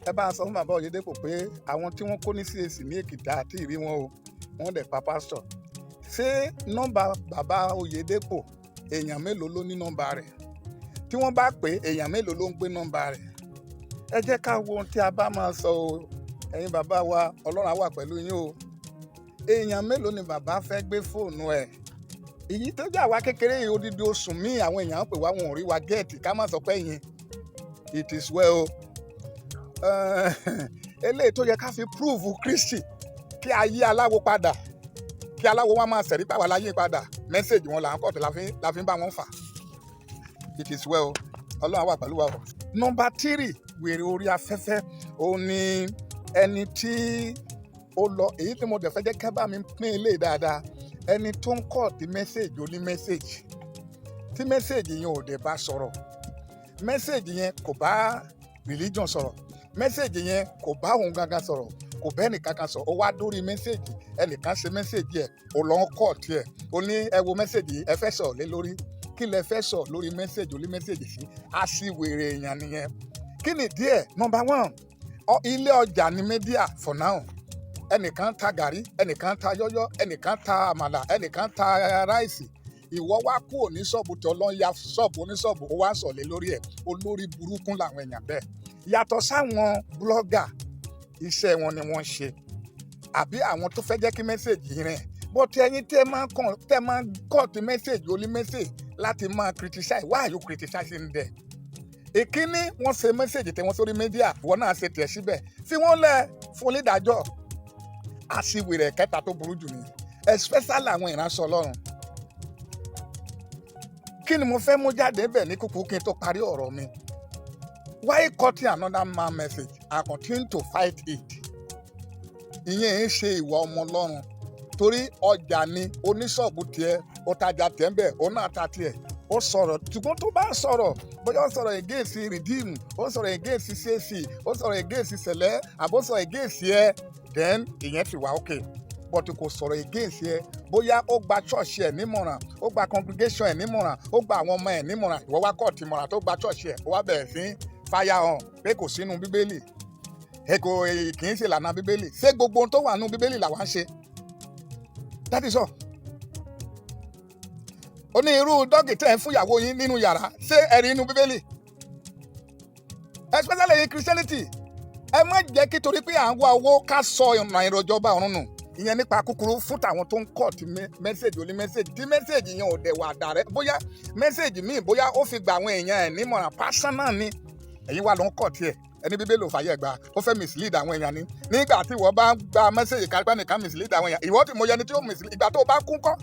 Ẹ bá sọ fún bàbá Oyèdèpọ̀ pé àwọn tí wọ́n kó ní CAC ní Èkìtì àti ìrí wọn o, wọ́n dẹ̀ pa pásítọ̀. Ṣé nọ́mbà bàbá Oyèdèpọ̀, èèyàn mélòó ló ní nọ́mbà rẹ̀? Tí wọ́n bá pè, èèyàn mélòó ló ń gbé nọ́mbà rẹ̀? Ẹ jẹ́ ká wo ohun tí a bá máa sọ o. Ẹ̀yin bàbá wa, Ọlọ́run á wà pẹ̀lú yín o. Èèyàn mélòó ni bàbá fẹ́ gbé fóònù ẹ̀? Èyí tó jẹ́ àwa kékeré yìí, odidi oṣù míì, àwọn èèyàn ń pè wá, wọn ò rí wa get. Ká má sọ pé yín. It is well o. Eléyìí tó yẹ ká fi prove Kristi, kí a yí aláwo padà, kí aláwo wọn máa sẹ̀rí pàwọ́ láyé padà, message wọn là ń kọ̀ tó la fi ń bá wọn fà. It is well o. Ọlọ́run á wà pẹ̀lú wa o. Number three, wèrè orí afẹ́fẹ́, òun ni ẹni tí ó lọ. Èyí tí mo dẹ̀ fẹ́ jẹ́ kẹ́ bá mi pín ilé dáadáa, ẹni tó ń kọ̀ tí message ó ní message, tí message yẹn ò dẹ̀ bá sọ̀rọ̀, message yẹn kò bá religion sọ̀rọ̀. Message yẹn kò bá òun gangan sọ̀rọ̀, kò bẹ́ẹ̀ nìkan kan sọ̀rọ̀. Ó wá dórí message ẹnìkan, ṣe message ẹ̀, ó lọ ń kọ̀ tiẹ̀. Ó ní ẹ wo message yìí, ẹ fẹ́ sọ̀rọ̀ lé lórí. Kí lẹ fẹ́ sọ lórí message orí message sí? Aṣiwèrè èèyàn nìyẹn. Kí ni díẹ̀? Number one, ilé ọjà ní media for now. Ẹnìkan ta gàrí, ẹnìkan ta yọ́yọ́, ẹnìkan ta àmàlà, ẹnìkan ta rice. Ìwọ wá kúrò ní ṣọ́ọ̀bù tí ọlọ́run ya ṣọ́ọ̀bù oníṣọ́ọ̀bù, ó wá sọ̀lé lórí ẹ̀. Olórí burúkú làwọn èèyàn bẹ́ẹ̀. Yàtọ̀ sáwọn blogger, iṣẹ́ wọn ni wọ́n ṣe, àbí àwọn tó fẹ́ jẹ́ kí message rìn. But ẹ̀yin tẹ́ máa kàn, tẹ́ máa cut message oní message láti máa criticize, why are you criticizing them? Ìkíní, wọ́n ṣe message tí wọ́n sórí media, ìwọ náà ṣe tiẹ̀ síbẹ̀. Fi wọ́n lẹ̀ fún onídàájọ́. Aṣiwèrè kẹta tó burú jù nìyẹn, especially àwọn ìránṣẹ́ Ọlọ́run. Kí ni mo fẹ́ mú jáde bẹ̀ ní kúkú kí n tó parí ọ̀rọ̀ mi? Why cutting another man message and continue to fight it? Ìyẹn ń ṣe ìwà ọmọ Ọlọ́run, torí ọjà ni oníṣọ́ọ̀bù tiẹ̀, ó tajà tiẹ̀ ń bẹ̀, ó náà ta tiẹ̀, ó sọ̀rọ̀. Ṣùgbọ́n tó bá sọ̀rọ̀, bóyá ó sọ̀rọ̀ against Redeem, ó sọ̀rọ̀ against CAC, ó sọ̀rọ̀ against Sẹ̀lẹ̀, àbó sọ̀rọ̀ against ẹ, then ìyẹn ti wà okay. But kò sọ̀rọ̀ against ẹ, bóyá ó gba church ẹ̀ nímọ̀ràn, ó gba congregation ẹ̀ nímọ̀ràn, ó gba àwọn ọmọ ẹ̀ nímọ̀ràn, ìwọ wá kọ́ tìmọ̀ràn tó gba church ẹ̀, ó wá bẹ̀rẹ̀ sí fire on pé kò sínú Bíbélì, ẹ kò kì í ṣe ìlànà Bíbélì. Ṣé gbogbo ohun tó wà nínú Bíbélì làwa ń ṣe? That is all. Ó ní irú doggy tẹ́ ẹ̀ ń fún ìyàwó yín nínú yàrá, ṣé ẹ rí inú Bíbélì? Especially in Christianity, ẹ má jẹ́ kí torí pé à ń wá owó ká sọ ọ̀nà ìrọ̀jọba ọ̀run nù. Ìyẹn nípa kúkúrú fún tàwọn tó ń kọ̀ tí message oní message, tí message yẹn ò dẹ̀ wà dàrẹ́. Bóyá message míì, bóyá ó fi gba àwọn èèyàn ẹ̀ nímọ̀ràn personal ni, ẹ̀yin wà ló ń kọ̀ tiẹ̀. Ẹni Bíbélì ò fàyè gbà, ó fẹ́ mislead àwọn èèyàn ni. Nígbà tí ìwọ bá ń gba message kápẹ́ nìkan mislead àwọn èèyàn, ìwọ tí mo yẹni tí ó mislead, ìgbà tó o bá kún kọ́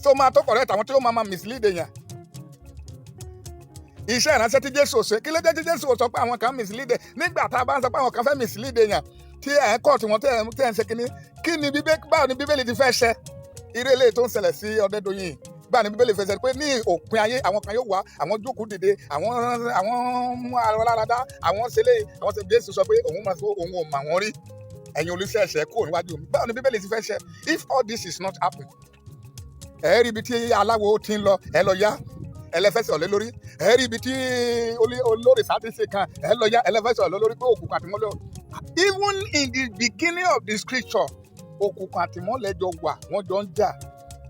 tó máa tó correct àwọn tí ó máa mislead èèyàn. Iṣẹ́ ìránṣẹ́ tí Jésù ṣe, kí ló dé tí Jésù sọ pé àwọn kan mislead? Nígbà tá a bá ń sọ pé àwọn kan fẹ́ mislead èèyàn, tí ẹ̀ ń kọ́ tí wọ́n tẹ́ ẹ̀ ń ṣe kínní, kí ni Bíbélì, báwo ni Bíbélì ti fẹ́ ṣẹ irú eléyìí tó ń ṣẹlẹ̀ sí Ọdẹ́dọ̀yìn? Báwo ni Bíbélì fẹ́ ṣe pé ní òpin ayé àwọn kan yóò wá, àwọn jókòó dìde, àwọn mú ara lára dá, àwọn ṣe lé àwọn ṣe? Jésù sọ pé òun máa sọ òun ò mà wọ́n rí, ẹ̀yin olùṣẹ́ ẹ̀ṣẹ̀, kúrò níwájú mi. Báwo ni Bíbélì ti fẹ́ ṣe if all this is not happen? Ẹ rí ibi tí aláwo ti ń lọ, ẹ lọ yá ẹlẹ́fẹsẹ̀ ọ̀lẹ́ lórí. Ẹ rí ibi tí olórìṣà ti ṣe kan, ẹ lọ yá ẹlẹ́fẹsẹ̀ ọ̀lẹ́ lórí pé òkùnkùn àtìmọ́lẹ̀. Even in the beginning of the scripture, òkùnkùn àtìmọ́lẹ̀ jọ wà, wọ́n jọ ń jà.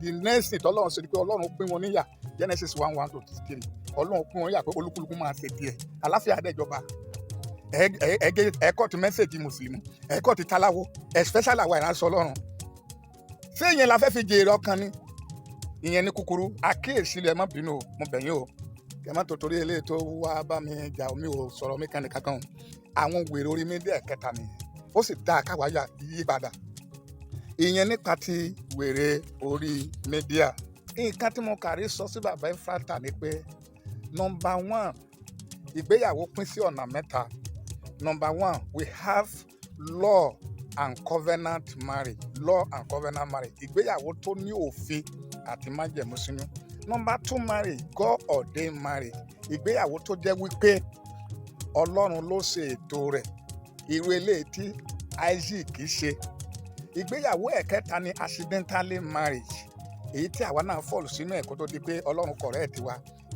The next thing tọ́lọ́run ṣe ni pé Ọlọ́run pín wọn níyà. Genesis 1:1 to 3, Ọlọ́run pín wọn níyà pé olúkúlùkù máa ṣe tiẹ̀, àláfíà dẹ̀jọba. Ẹ kọ́ ti message mùsùlùmí, ẹ kọ́ ti taláwo, especially àwa ìránṣẹ́ Ọlọ́run. Ṣé ìyẹn la fẹ́ fi jèrè ọkàn ni? Ìyẹn ní kúkúrú àkíyèsí. Ẹ má bínú o, mo bẹ̀ yín o. Ẹ má tó torí eléyìí tó wá bá mi jà, omi ò sọ̀rọ̀ mi kan nìkan kan o. Àwọn wèrè orí media kẹta nìyẹn. Ó sì dáa káwa yà yí padà. Ìyẹn nípa ti wèrè orí media. Nǹkan tí mo kàrí sọ sí bàbá Efrata ni pé, number one, ìgbéyàwó pín sí ọ̀nà mẹ́ta. Number one, we have law and covenant marriage. Law and covenant marriage, ìgbéyàwó tó ní òfin àti májẹ̀mú sínú. Number two marriage, God ordained marriage, ìgbéyàwó tó jẹ́ wípé Ọlọ́run ló ṣe ètò rẹ̀, irú eléyìí tí Isaac ṣe. Ìgbéyàwó ẹ̀kẹta ni accidentally marriage, èyí tí àwa náà fall sínú ẹ̀ kó tó di pé Ọlọ́run correct wa.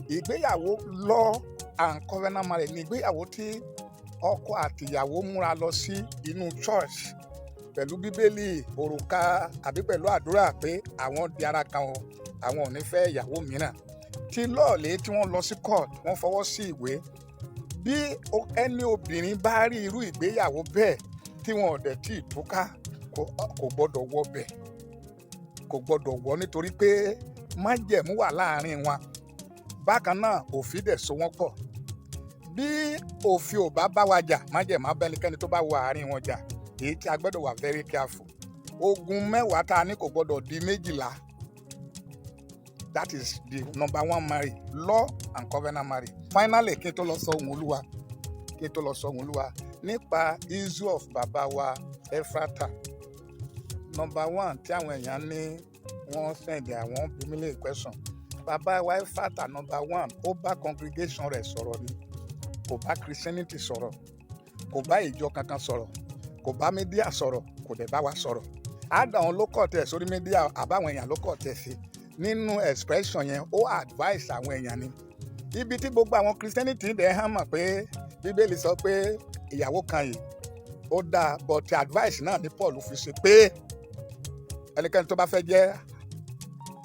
Ìgbéyàwó law and covenant marriage ni ìgbéyàwó tí ọkọ àtìyàwó múra lọ sí inú church pẹ̀lú Bíbélì, òrùka, àbí pẹ̀lú àdúrà pé àwọn di ara kan o, àwọn ò ní fẹ́ ìyàwó mìíràn. Tí lọ́ọ̀lẹ́ tí wọ́n lọ sí court, wọ́n fọwọ́ sí ìwé. Bí ẹni obìnrin bá rí irú ìgbéyàwó bẹ́ẹ̀ tí wọn ò dẹ̀ tí ì túká, kò gbọ́dọ̀ wọ bẹ̀, kò gbọ́dọ̀ wọ, nítorí pé májẹ̀mú wà láàrin wọn. Bákan náà, òfin dẹ̀ so wọ́n pọ̀. Bí òfin ò bá bá wa jà, májẹ̀mú abẹ́nikẹ́ni tó bá wọ àárín wọn jà. Èyí tí a gbọ́dọ̀ wà very careful, ogun 10 tá a ní kò gbọ́dọ̀ di 12. That is the number one marriage, law and covenant marriage. Finally, kí n tó lọ sọ ohun Olúwa, kí n tó lọ sọ ohun Olúwa nípa issue of bàbá wa Efrata, number one tí àwọn èèyàn ní wọ́n send àwọn bí mi lè question bàbá wa Efrata, number one, ó bá congregation rẹ̀ sọ̀rọ̀ ni, kò bá Christianity sọ̀rọ̀. Kò bá ìjọ kankan sọ̀rọ̀, kò bá media sọ̀rọ̀, kò dẹ̀ bá wa sọ̀rọ̀. Àdàwọn ló kọ̀ tẹ̀ sórí media, àbáwọn èèyàn ló kọ̀ tẹ̀ sí nínú expression yẹn. Ó advice àwọn èèyàn ni. Ibi tí gbogbo àwọn Christianity dẹ̀ hàn mọ̀ pé Bíbélì sọ pé ìyàwó kan yìí ó dáa, but advice náà ní Paul fi ṣe pé ẹnikẹ́ni tó bá fẹ́ jẹ́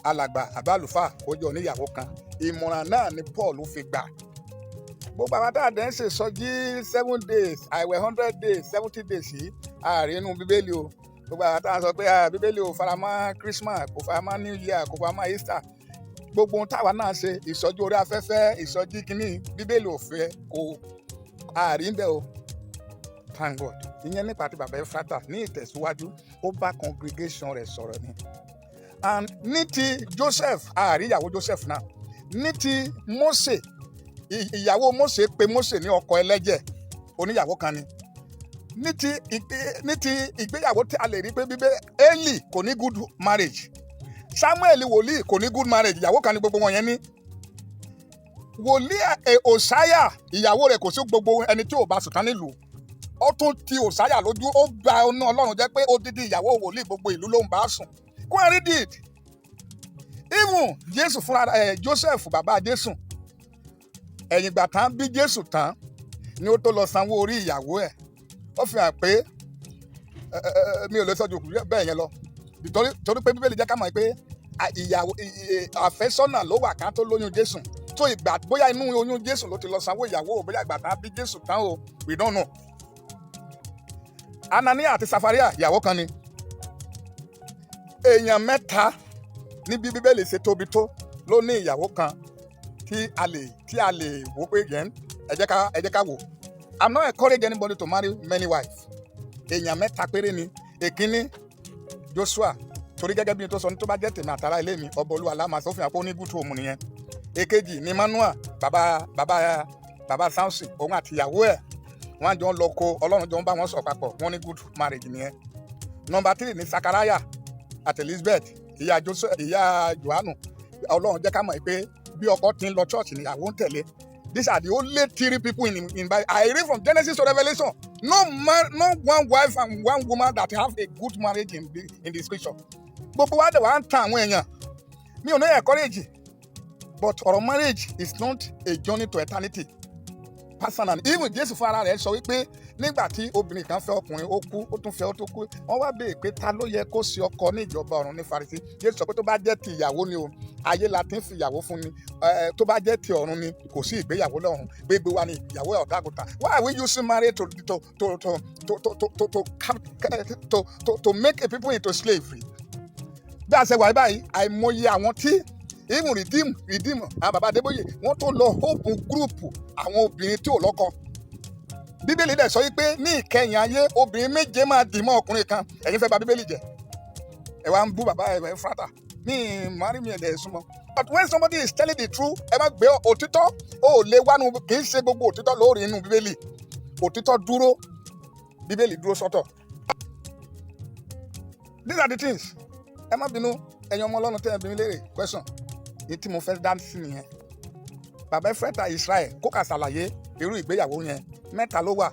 alàgbà àbí àlùfáà, kó jẹ́ oníyàwó kan. Ìmọ̀ràn náà ni Paul fi gbà. Gbogbo àwọn tá a dẹ̀ ń ṣe sọjí 7 days, àìwẹ̀ 100 days, 70 days yìí, ààrẹ inú Bíbélì o. Gbogbo àwọn tá a sọ pé Bíbélì ò faramọ́ Christmas, kò faramọ́ New Year, kò faramọ́ Easter, gbogbo ohun táwa náà ṣe, ìsọjí orí afẹ́fẹ́, ìsọjí kínní, Bíbélì ò fẹ́ kò ààrí ń bẹ o. Thank God. Ìyẹn nípa ti bàbá Efrata. Ní ìtẹ̀síwájú, ó bá congregation rẹ̀ sọ̀rọ̀ ni. And ní ti Joseph, ààrí ìyàwó Joseph náà. Ní ti Mose, ìyàwó Mose pe Mose ní ọkọ ẹlẹ́jẹ̀, oníyàwó kan ni. Ní ti ìgbéyàwó tí a lè rí pé bíbé, Eli kò ní good marriage, Samuel wòlíì kò ní good marriage, ìyàwó kan ní gbogbo wọn yẹn ní. Wòlíì Òsáyà, ìyàwó rẹ̀, kò sí gbogbo ẹni tí ò bá sùn tán nílùú. Ó tún ti Òsáyà lójú, ó gba ọ̀nà Ọlọ́run jẹ́ pé odidi ìyàwó wòlíì, gbogbo ìlú ló ń bá sùn. Go and read it. Even Jésù fúnra ẹ, Joseph bàbá Jésù, ẹ̀yìn ìgbà tán bí Jésù tán ni ó tó lọ sanwó orí ìyàwó ẹ̀. Ó fi hàn pé mi ò lè sọ ju bẹ́ẹ̀ yẹn lọ, torí pé Bíbélì jẹ́ ká mọ̀ pé ìyàwó àfẹ́sọ́nà ló wà ká tó lóyún Jésù. Tó ìgbà bóyá inú oyún Jésù ló ti lọ sanwó ìyàwó, bóyá ìgbà tán bí Jésù tán o, we don't know. Anania àti Safaria, ìyàwó kan ni. Èèyàn mẹ́ta níbi Bíbélì ṣe tóbi tó ló ní ìyàwó kan tí a lè wò pé yẹn. Ẹ jẹ́ ká wò. I'm not encouraging anybody to marry many wives. Èèyàn mẹ́ta péré ni. Èkínní, Joshua, torí gẹ́gẹ́ bí n tó sọ ní, tó bá jẹ́ tèmi àtàrà ilé mi, ọba Olúwa lámà sọ fún yàn pé ó ní good home nìyẹn. Èkejì ní Manoah, bàbá Samson. Òun àti ìyàwó ẹ̀, wọ́n jọ ń lọ ko, Ọlọ́run jọ ń bá wọn sọ papọ̀, wọ́n ní good marriage nìyẹn. Number three ní Sakaraya àti Elizabeth, ìyá Joseph, ìyá Johannu. Ọlọ́run jẹ́ ká mọ̀ pé bí ọkọ ti ń lọ church níyàwó ń tẹ̀lé. These are the only three people in Bible I read from Genesis to Revelation. No man, no one wife and one woman that have a good marriage in the scripture. Gbogbo wa dẹ̀ wá ń tan àwọn èèyàn. Mi ò ní encourage, but ọ̀rọ̀ marriage is not a journey to eternity. Personal, even Jésù fún ara rẹ̀ sọ wípé nígbà tí obìnrin kan fẹ́ ọkùnrin, ó kú, ó tún fẹ́, ó tún kú. Wọ́n wá béèrè pé ta ló yẹ kó ṣe ọkọ ní ìjọba ọ̀run ní Farisí. Jésù sọ pé tó bá jẹ́ ti ìyàwó ni o, ayé la ti ń fi ìyàwó fún ni. Tó bá jẹ́ ti ọ̀run ni, kò sí ìgbéyàwó lọ́run, gbégbé wa ni ìyàwó ọ̀dàgùtà. Why are we using marriage to make a people into slavery? Bí a ṣe wà báyìí, àìmọye àwọn tí even Redeem, àwọn bàbá Adébóyè, wọ́n tó lọ open group àwọn obìnrin tí ò lọ́kọ. Bíbélì dẹ̀ sọ wípé ní ìkẹyìn ayé, obìnrin méje máa dì mọ́ ọkùnrin kan. Ẹ̀yin fẹ́ bà Bíbélì jẹ́, ẹ wá ń bú bàbá ẹ̀ Efrata. Mi mari, mi ẹ̀ súnmọ́, but when somebody is telling the truth, ẹ má gbé òtítọ́ ó lè wánu. Kì í ṣe gbogbo òtítọ́ lórí inú Bíbélì. Òtítọ́ dúró, Bíbélì dúró sọ́tọ̀. These are the things. Ẹ má bínú, ẹ̀yin ọmọ Ọlọ́run tẹ́ ẹ bí mi léèrè question ní tí mo fẹ́ dá sí nìyẹn. Bàbá Efrata Israel, kó kà ṣàlàyé irú ìgbéyàwó yẹn mẹ́ta ló wà,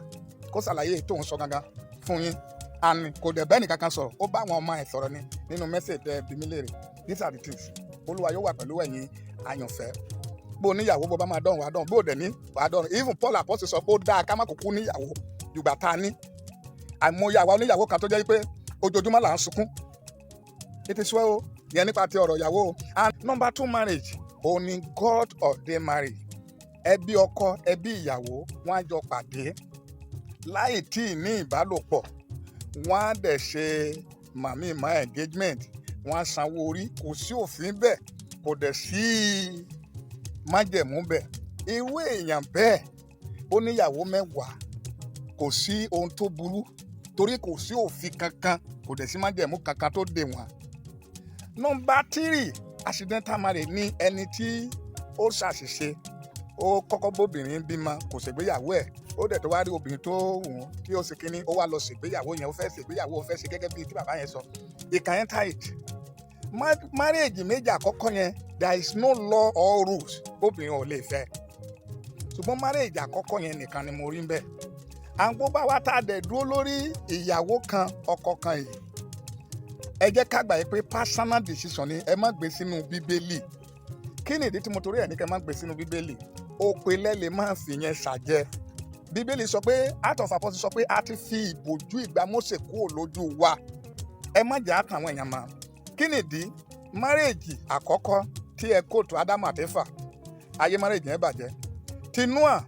kó ṣàlàyé tó ń sọ gangan fún yín. And kò dẹ̀ bẹ́ẹ̀ nìkankan sọ̀rọ̀, ó bá àwọn ọmọ ẹ̀ sọ̀rọ̀ ni nínú message tẹ́ ẹ bí mi léèrè. These are the things. Olúwa yóò wà pẹ̀lú ẹ̀yin àyànfẹ́. Bó níyàwó, bó bá máa dọ̀run, wàá dọ̀run. Bó dẹ̀ ní, wàá dọ̀run. Even Paul Apostle sọ pé ó dáa ká má kúkú níyàwó jùgbà tá a ní. Àìmọye àwa oníyàwó kan tó jẹ́ pé ojoojúmọ́ là ń sunkún. It is well o. Yẹn nípa ti ọ̀rọ̀ ìyàwó o. And number two marriage, òun ni God ordained marriage. Ẹbí ọkọ, ẹbí ìyàwó, wọ́n á jọ pàdé láì tí ì ní ìbálòpọ̀. Wọ́n á dẹ̀ ṣe màmí ma engagement, wọ́n á sanwó orí. Kò sí òfin bẹ́ẹ̀, kò dẹ̀ sí májẹ̀mú bẹ́ẹ̀. Irú èèyàn bẹ́ẹ̀, ó níyàwó 10, kò sí ohun tó burú, torí kò sí òfin kankan, kò dẹ̀ sí májẹ̀mú kankan tó dè wọ́n. Number three, accidental marriage ní ẹni tí ó ṣàṣìṣe. Ó kọ́kọ́ bóbìnrin bímọ, kò ṣègbéyàwó ẹ̀. Ó dẹ̀ tó wá rí obìnrin tó wù ú tí ó ṣe kínní, ó wá lọ ṣègbéyàwó yẹn. Ó fẹ́ ṣègbéyàwó, ó fẹ́ ṣe gẹ́gẹ́ bíi tí bàbá yẹn sọ. He can enter it. Marriage méjì àkọ́kọ́ yẹn, there is no law or rules, obìnrin ò lè fẹ́. Ṣùgbọ́n marriage àkọ́kọ́ yẹn nìkan ni mo rí ń bẹ̀. Àwọn bá wa tá a dẹ̀ dúró lórí ìyàwó kan, ọkọ kan yìí, ẹ jẹ́ ká gbà yìí pé personal decision ni. Ẹ má gbé sínú Bíbélì. Kí ni ìdí tí mo torí ẹ̀ ní kẹ́ má gbé sínú Bíbélì? Òpèlẹ́ lè má fi yẹn ṣàjẹ́. Bíbélì sọ pé, Act of Apostles sọ pé a ti fi ìbòjú ìgbà Mósè kúrò lójú wa. Ẹ má jẹ́ àtàwọn èèyàn mọ́. Kí ni ìdí? Marriage àkọ́kọ́ tí ẹ kóòtù, Ádámù àti Éfà, ayé marriage yẹn bàjẹ́. Ti Noah,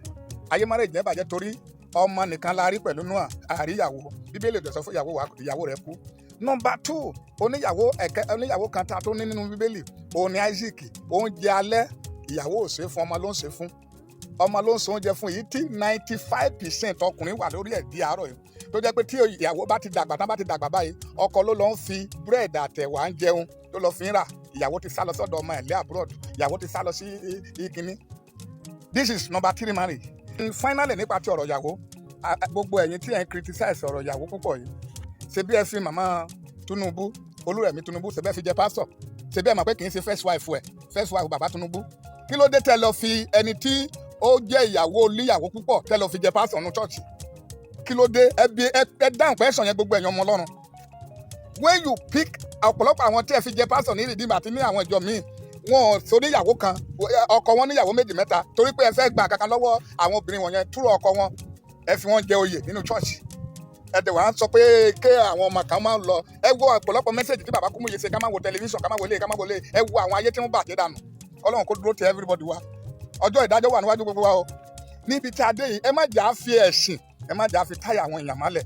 ayé marriage yẹn bàjẹ́ torí ọmọ nìkan la rí pẹ̀lú Noah, àríyàwó. Bíbélì ò dẹ̀ sọ fún ìyàwó wa, ìyàwó rẹ̀ kú. Number two, oníyàwó ẹ̀kẹ́, oníyàwó kan tá a tó ní nínú Bíbélì, òun ni Isaac. Oúnjẹ alẹ́, ìyàwó ò ṣe fún, ọmọ ló ń ṣe fún, ọmọ ló ń ṣe oúnjẹ fún. Yìí tí 95% ọkùnrin wà lórí ẹ̀ di àárọ̀ yìí, tó jẹ́ pé tí ìyàwó bá ti dàgbà tán, bá ti dàgbà báyìí, ọkọ ló lọ ń fi búrẹ́dì àtẹ̀wà ń jẹun, ló lọ fi ń rà. Ìyàwó ti sá lọ sọ́dọ̀ ọmọ ẹ̀ lé abroad, ìyàwó ti sá lọ sí ìkíní. This is number three marriage. Finally, nípa ti ọ̀rọ̀ ìyàwó, gbogbo ẹ̀yin tí ẹ̀ ń criticize ọ̀rọ̀ ìyàwó púpọ̀ yìí, ṣe bí ẹ fi màmá Tinubu, Olúrẹ̀mí Tinubu, ṣe bẹ́ẹ̀ fi jẹ pásítọ̀, ṣe bí ẹ mọ̀ pé kì í ṣe first wife ẹ̀, first wife bàbá Tinubu. Kí ló dé tẹ́ lọ fi ẹni tí ó jẹ́ ìyàwó oníyàwó púpọ̀, tẹ́ lọ fi jẹ pásítọ̀ nínú church? Kí ló dé? Ẹ bí ẹ dáhùn question yẹn, gbogbo ẹ̀yin ọmọ Ọlọ́run. When you pick ọ̀pọ̀lọpọ̀ àwọn tí ẹ fi jẹ pásítọ̀ ní Redeem àti ní àwọn ìjọ míì, wọn ò sọ níyàwó kan, ọkọ wọn níyàwó méjì, mẹ́ta, torí pé ẹ fẹ́ gba kankan lọ́wọ́ àwọn obìnrin wọ̀nyẹn túrọ̀ ọkọ wọn, ẹ fi wọ́n jẹ oyè nínú church. Ẹ dẹ̀ wá sọ pé ké àwọn ọmọ kan máa ń lọ. Ẹ wo ọ̀pọ̀lọpọ̀ message tí bàbá Kúmúyì ṣe, ká má wo tẹlifíṣàn, ká má wọlé, ká má wọlé. Ẹ wo àwọn ayé tí wọ́n bàjẹ́ dànù. Ọlọ́run kó dúró ti everybody wa. Ọjọ́ ìdájọ́ wà níwájú gbogbo wa o. Níbi tí a dé yìí, ẹ má jà á fi ẹ̀sìn, ẹ má jà á fi táyà àwọn èèyàn mọ́lẹ̀.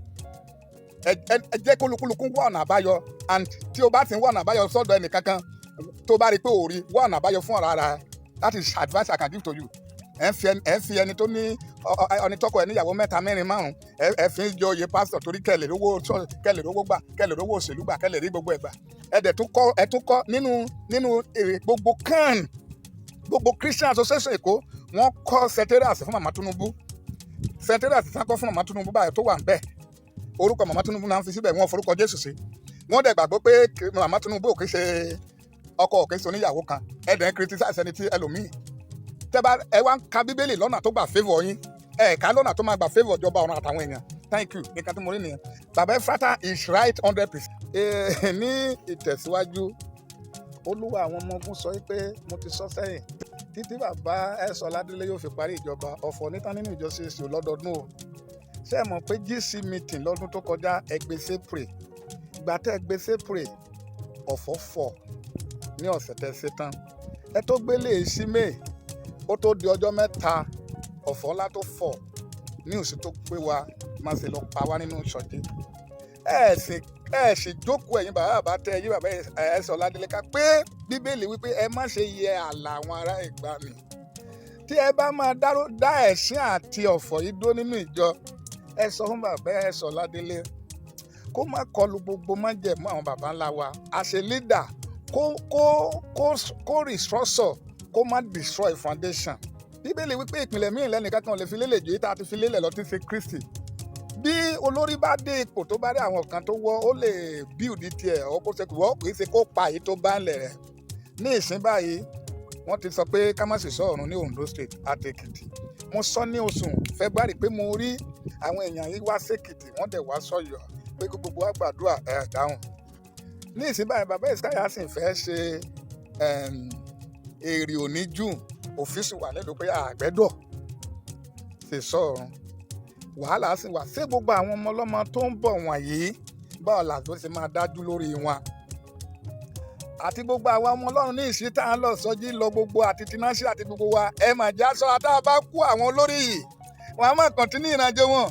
Ẹ jẹ́ kólukúlukú wá ọ̀nà àbáyọ. And tí o bá ti ń wá ọ̀nà àbáyọ sọ́dọ̀ ẹnìkankan, tó bá rí i pé ò rí, wá ọ̀nà àbáyọ fún ọ̀rọ̀ ara ẹ. That is advice I can give to you. Ẹ ń fi ẹni tó ní ẹni tọkọ ẹ níyàwó mẹ́ta, mẹ́rin, márùn, ẹ fi ń jọ oyè pásítọ̀ torí kẹlẹ̀ rówó, kẹlẹ̀ rówó gbà, kẹlẹ̀ rówó òṣèlú gbà, kẹlẹ̀ rí gbogbo ẹ̀ gbà. Ẹ dẹ̀ tún kọ́, ẹ tún kọ́ nínú èrè gbogbo CAN, gbogbo Christian Association Èkó, wọ́n kọ́ secretariat fún màmá Tinubu. Secretariat tí wọ́n kọ́ fún màmá Tinubu báyìí tó wà ń bẹ̀, orúkọ màmá Tinubu náà ń fi síbẹ̀, wọ́n forúkọ Jésù sí. Wọ́n dẹ̀ gbàgbọ́ pé màmá Tinubu ò kì í ṣe ọkọ, ò kì í ṣe oníyàwó kan. Ẹ dẹ̀ ń criticize ẹni tí ẹlòmíì tẹ́ bá ẹ wá ń ka Bíbélì lọ́nà tó gbà favour yín, ẹ ká lọ́nà tó máa gbà favour ìjọba ọ̀run àtàwọn èèyàn. Thank you. Nǹkan tí mo rí nìyẹn. Bàbá Efrata is right 100%. Ní ìtẹ̀síwájú, Olúwa àwọn ọmọ ogun sọ pé, mo ti sọ sẹ́yìn, títí bàbá ẹ̀sọ́ Ládélé yóò fi parí ìjọba, ọ̀fọ̀ níta nínú ìjọ CAC lọ́dọọdún o. Ṣé ẹ mọ̀ pé GC meeting lọ́dún tó kọjá, ẹgbẹ́sẹ̀ pray, ìgbà tẹ́ ẹgbẹ́sẹ̀ pray, ọ̀fọ̀ fọ̀ ní ọ̀sẹ̀ tẹ́ ṣe tán, ẹ tó gbélé sí May, ó tó di ọjọ́ 3, ọ̀fọ̀ ńlá tó fọ̀ ní oṣù tó pé wa má ṣe lọ pa wá nínú ìsọjí. Ẹ sì jókòó, ẹ̀yin bàbá, bàbá tẹ ẹ̀yin bàbá ẹ̀sọ́ Ládélé, ká pé Bíbélì wípé ẹ má ṣe yẹ ààlà àwọn ará ìgbàanì. Tí ẹ bá máa dáró dá ẹ̀sìn àti ọ̀fọ̀ yìí dó nínú ìjọ, ẹ sọ fún bàbá ẹ̀sọ́ Ládélé kó má kọlu gbogbo májẹ̀mú àwọn bàbá ńlá wa. As a leader, kó restructure, kó má destroy foundation. Bíbélì wípé ìpìlẹ̀ míì lẹ́nìkan kan lè fi lélẹ̀ ju èyí tá a ti fi lélẹ̀ lọ, tí ń ṣe Kristi. Bí olórí bá dé ipò, tó bá rí àwọn kan tó wọ́, ó lè build tiẹ̀ ọ́, kó ṣe wọ́, kì í ṣe kó pa èyí tó bá ń lẹ̀ rẹ̀. Ní ìsín báyìí, wọ́n ti sọ pé ká má sì sọ ọ̀run ní Ondo State àti Èkìtì. Mo sọ ní oṣù February pé mo rí àwọn èèyàn yìí wá sékìtì, wọ́n dẹ̀ wá sọ̀yọ̀ pé kí gbogbo wa gbàdúrà ẹ̀ dáhùn. Ní ìsín báyìí, bàbá Ìsáyà sì fẹ́ ṣe èrè òní june, òfin sì wà nílùú pé àgbẹ̀dọ̀ ṣe sọ ọ̀run. Wàhálà sì wà. Ṣé gbogbo àwọn ọmọ ọlọ́mọ tó ń bọ̀ wọ̀nyí, báwo la tó ṣe máa dájú lórí wọn? Àti gbogbo àwa ọmọ Ọlọ́run ní ìsín tá à ń lọ sọjí lọ, gbogbo àti tinásí àti gbogbo wa, ẹ mà já sọ àtà bá kú, àwọn olórí yìí wọn a máa continue ìrìnàjò wọn.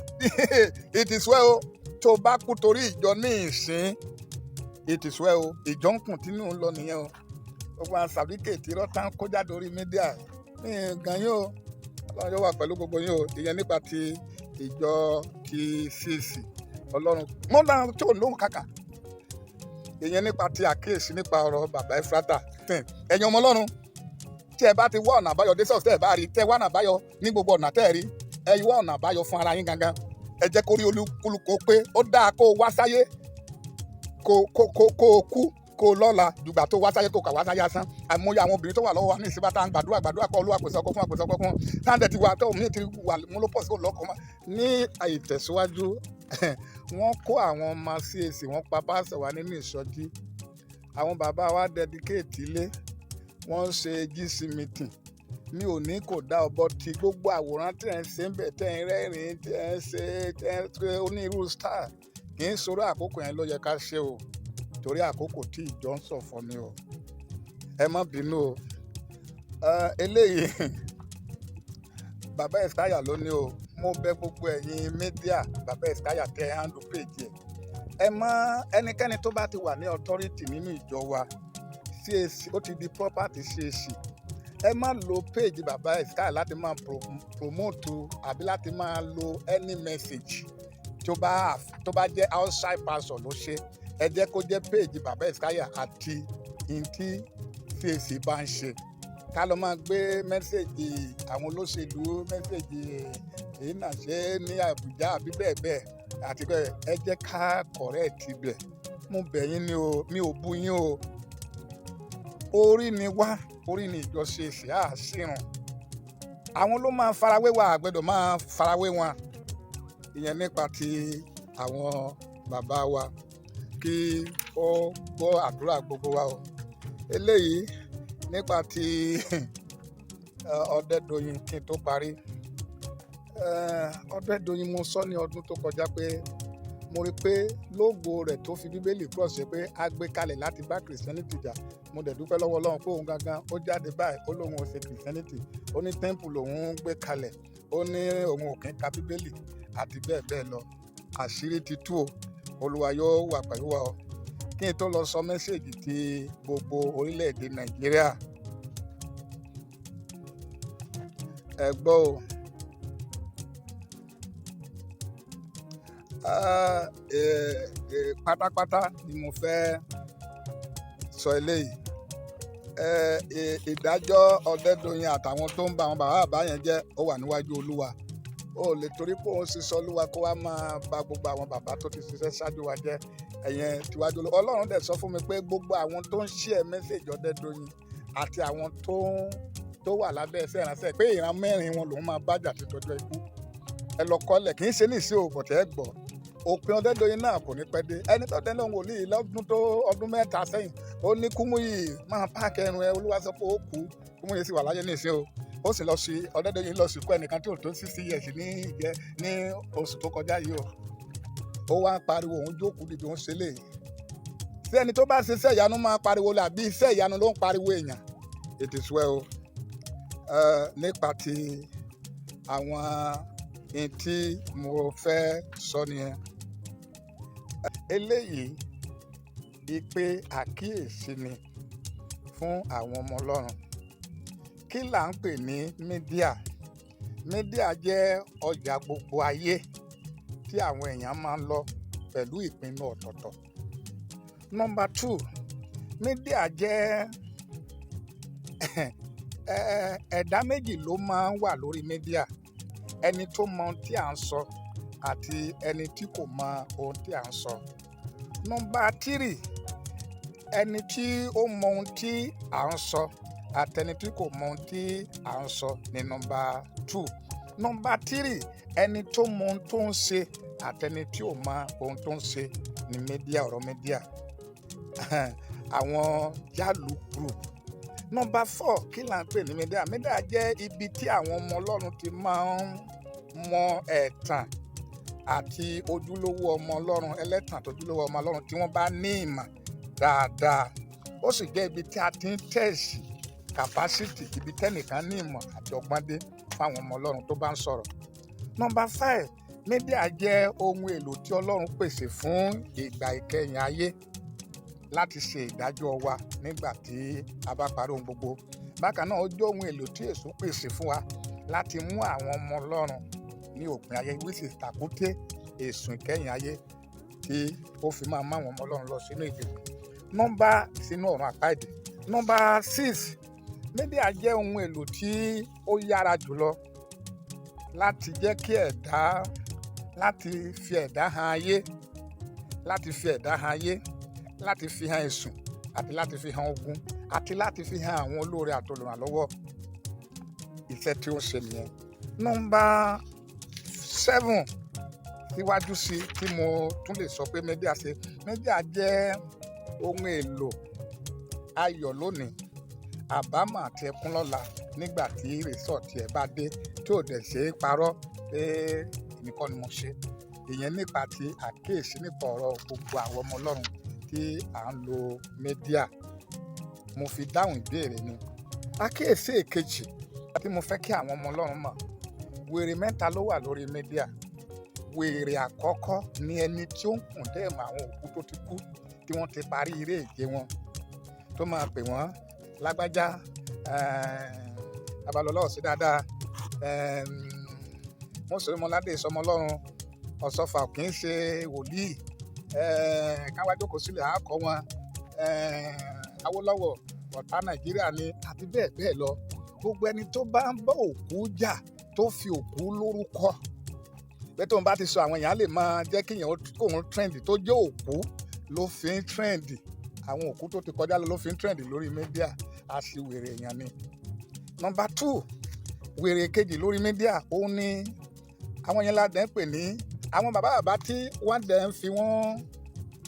It is well o. Tó o bá kú torí ìjọ ní ìsín, it is well o. Ìjọ ń continue ń lọ nìyẹn o. Gbogbo àwọn sàbíkèétì rọ́tà ń kó jáde orí media ní gan yín o. Ọlọ́run yóò wà pẹ̀lú gbogbo yín o. Ìyẹn nípa ti ìjọ ti CAC. Ọlọ́run mọ́lá tí ò lóhùn kàkà. Ìyẹn nípa ti àkíyèsí nípa ọ̀rọ̀ bàbá Efrata. Ẹ̀yin ọmọ Ọlọ́run, tí ẹ bá ti wá ọ̀nà àbáyọ dé sọ̀tẹ́, tẹ́ ẹ bá rí, tẹ́ ẹ wá ọ̀nà àbáyọ ní gbogbo ọ̀nà tẹ́ ẹ rí, ẹ wá ọ̀nà àbáyọ fún ara yín gangan. Ẹ jẹ́ kó rí olúkúlùkù pé ó dáa kó o wá sáyé, kó o kú. Kó lọ́la dùgbà tó wá sáyé, tó kà wá sáyé asán. Àìmọye àwọn obìnrin tó wà lọ́wọ́ wa ní ìsìnbá tá à ń gbàdúrà gbàdúrà kọ́ Olúwa pèsè ọkọ fún wa, pèsè ọkọ fún wọn, táǹdẹ̀ ti wà tó mi ti wà menopause, kó lọ́kọ mọ́. Ní ìtẹ̀síwájú, wọ́n kó àwọn ọmọ CAC, wọ́n pa pásítọ̀ wa nínú ìsọjí. Àwọn bàbá wa dedicate ilé, wọ́n ń ṣe GC meeting. Mi ò ní kò dá ọbọ tí gbogbo àwòrán tí ẹ̀ ń ṣe ń bẹ̀, tẹ́ ẹ̀ ń rẹ́rìn-ín, tí ẹ̀ ń ṣe, tẹ́ ẹ̀ ń ṣe onírúurú style, kì í ṣòro. Àkókò yẹn ló yẹ ká ṣe o, torí àkókò tí ìjọ ń ṣọ̀fọ̀ ni o. Ẹ má bínú o. Eléyìí, bàbá Ẹ̀skáyà ló ní o. Mo bẹ̀ gbogbo ẹ̀yin media, bàbá Ẹ̀skáyà tẹ handle page ẹ̀, ẹ mọ ẹnikẹ́ni tó bá ti wà ní authority nínú ìjọ wa CAC, ó ti di property CAC. Ẹ má lo page bàbá Ẹ̀skáyà láti máa promote àbí láti máa lo any message tó bá jẹ́ outside pastor ló ṣe. Ẹ jẹ́ kó jẹ́ page bàbá Ẹ̀skáyà àti ntí CAC bá ń ṣe. Ká lọ máa gbé message àwọn olóṣèlú, message èyí náà ṣe ní Àbújá àbí bẹ́ẹ̀ bẹ́ẹ̀ àti bẹ́ẹ̀, ẹ jẹ́ ká correct ibẹ̀. Mo bẹ̀ yín ni o, mi ò bú yín o. Orí ni wá, orí ni ìjọ ṣe ṣe àṣìrùn. Àwọn ló máa farawé wa, àgbẹ̀dọ̀ máa farawé wọn. Ìyẹn nípa ti àwọn bàbá wa. Kí ó gbọ́ àdúrà gbogbo wa o. Eléyìí nípa ti Ọdẹ́doyin. Kí n tó parí, Ọdẹ́doyin, mo sọ ní ọdún tó kọjá pé mo rí i pé logo rẹ̀ tó fi Bíbélì cross ṣe pé a gbé kalẹ̀ láti bá Christianity jà. Mo dẹ̀ dúpẹ́ lọ́wọ́ Ọlọ́run pé òun gangan ó jáde báyìí, ó lóun ò ṣe Christianity, ó ní temple lòun ń gbé kalẹ̀, ó ní òun ò kí ń ka Bíbélì àti bẹ́ẹ̀ bẹ́ẹ̀ lọ. Àṣírí ti tú o. Olúwa yóò wà pẹ̀lú wa o. Kí n tó lọ sọ message ti gbogbo orílẹ̀-èdè Nàìjíríà, ẹ gbọ́ o. Pátápátá ni mo fẹ́ sọ eléyìí. Ìdájọ́ Ọ̀dẹ́dọ̀yìn àtàwọn tó ń bá àwọn bàbá bàbá yẹn jẹ́, ó wà níwájú Olúwa. Ó lè torí pé òun ṣiṣẹ́ Olúwa kó wá máa ba gbogbo àwọn bàbá tó ti ṣiṣẹ́ ṣáájú wa jẹ́. Ẹ̀yẹn tiwájú Olúwa. Ọlọ́run dẹ̀ sọ fún mi pé gbogbo àwọn tó ń share message Ọ̀dẹ́dọ̀yìn àti àwọn tó wà lábẹ́ ẹsẹ̀ ìránṣẹ́ pé ìran mẹ́rin wọn lòún máa bájà tí tọjọ́ ikú. Ẹ lọ kọ́lẹ̀, kì í ṣe ní ìsí òbọ̀tẹ́ ẹ gbọ́. Òpin Ọ̀dẹ́dọ̀yìn náà kò ní pẹ́ dé. Ẹni tó dẹ́nu wòlíì lọ́dún tó ọdún 3 sẹ́yìn, ó ní Kúmúyì máa páàkì ẹnu ẹ, Olúwa sọ pé ó kú. Kúmúyì sì wà láyé ní ìsín o. Ó sì lọ sí Ọ̀dẹ́dọ̀yìn lọ sí kú ẹnìkan tí ò tó 60 years ní ìjẹ ní oṣù tó kọjá yìí o. Ó wá ń pariwo òun jókòó dìde, òun ṣe lè ṣé ẹni tó bá ṣe iṣẹ́ ìyanu máa pariwo lọ, àbí iṣẹ́ ìyanu ló ń pariwo èèyàn? It is well o. Nípa ti àwọn ohun tí mo fẹ́ sọ nìyẹn. Eléyìí, ìpè àkíyèsí ni fún àwọn ọmọ Ọlọ́run. Kí là ń pè ní media? Media jẹ́ ọjà gbogbo ayé tí àwọn èèyàn máa ń lọ pẹ̀lú ìpinnu ọ̀tọ̀ọ̀tọ̀. Number two, media jẹ́ ẹ̀dá méjì ló máa ń wà lórí media: ẹni tó mọ ohun tí à ń sọ àti ẹni tí kò mọ ohun tí à ń sọ. Number three, ẹni tí ó mọ ohun tí à ń sọ àti ẹni tí kò mọ ohun tí à ń sọ ní number two. Number three, ẹni tó mọ ohun tó ń ṣe àti ẹni tí ò mọ ohun tó ń ṣe ní media, ọ̀rọ̀ media, àwọn jálù group. Number four, kí là ń pè ní media? Media jẹ́ ibi tí àwọn ọmọ Ọlọ́run ti máa ń mọ ẹ̀tàn àti ojúlówó ọmọ Ọlọ́run, ẹlẹ́tàn àti ojúlówó ọmọ Ọlọ́run tí wọ́n bá ní ìmọ̀ dáadáa. Ó sì jẹ́ ibi tí a ti ń test capacity, ibi tẹ́nìkan ní ìmọ̀ àti ọgbọ́n dé fáwọn ọmọ Ọlọ́run tó bá ń sọ̀rọ̀. Number five, media jẹ́ ohun èlò tí Ọlọ́run pèsè fún ìgbà ìkẹyìn ayé láti ṣe ìdájọ́ wa nígbà tí a bá parí ohun gbogbo. Bákan náà, ó jẹ́ ohun èlò tí èṣù pèsè fún wa láti mú àwọn ọmọ Ọlọ́run ní òpin ayé, which is tàkúté èṣù ìkẹyìn ayé tí ó fi máa mú àwọn ọmọ Ọlọ́run lọ sínú ìgbèkùn, number sínú ọ̀run àpáàdì. Number six, media jẹ́ ohun èlò tí ó yára jùlọ láti jẹ́ kí ẹ̀dá, láti fi ẹ̀dá hàn ayé, láti fi ẹ̀dá hàn ayé, láti fi hàn èṣù àti láti fi hàn ogun àti láti fi hàn àwọn olóore àtolùrànlọ́wọ́. Iṣẹ́ tí ó ń ṣe nìyẹn. Number 7 síwájú sí tí mo tún lè sọ pé media ṣe, media jẹ́ ohun èlò ayọ̀ lónìí, àbámọ̀ àti ẹkún lọ́la, nígbà tí result ẹ̀ bá dé tí ò dẹ̀ ṣe é parọ́ pé èmi kọ́ ni mo ṣe. Ìyẹn nípa ti àkíyèsí nípa ọ̀rọ̀ gbogbo àwọn ọmọ Ọlọ́run tí à ń lo media. Mo fi dáhùn ìbéèrè ni. Àkíyèsí èkejì tí mo fẹ́ kí àwọn ọmọ Ọlọ́run mọ̀, wèrè mẹ́ta ló wà lórí media. Wèrè àkọ́kọ́ ni ẹni tí ó ń condemn àwọn òkú tó ti kú, tí wọ́n ti parí eré ìje wọn, tó máa pè wọ́n lágbájá, Babalọlá ò sí dáadáa, Mósè Orímọládé ìsọmọ Ọlọ́run, Ọ̀ṣọ́fà kì í ṣe wòlíì, káwá jókòó sílẹ̀ á kọ́ wọn, Awólọ́wọ̀ ọ̀tá Nàìjíríà ni, àti bẹ́ẹ̀ bẹ́ẹ̀ lọ. Gbogbo ẹni tó bá ń bá òkú jà, tó fi òkú lórúkọ pé tóun bá ti sọ, àwọn èèyàn lè máa jẹ́ kí èèyàn kóun trend, tó jẹ́ òkú ló fi ń trend, àwọn òkú tó ti kọjá lọ ló fi ń trend lórí media, aṣiwèrè èèyàn ni. Number 2, wèrè kejì lórí media, òun ni àwọn yẹn la dẹ̀ ń pè ní àwọn bàbá bàbá tí wọ́n dẹ̀ ń fi wọ́n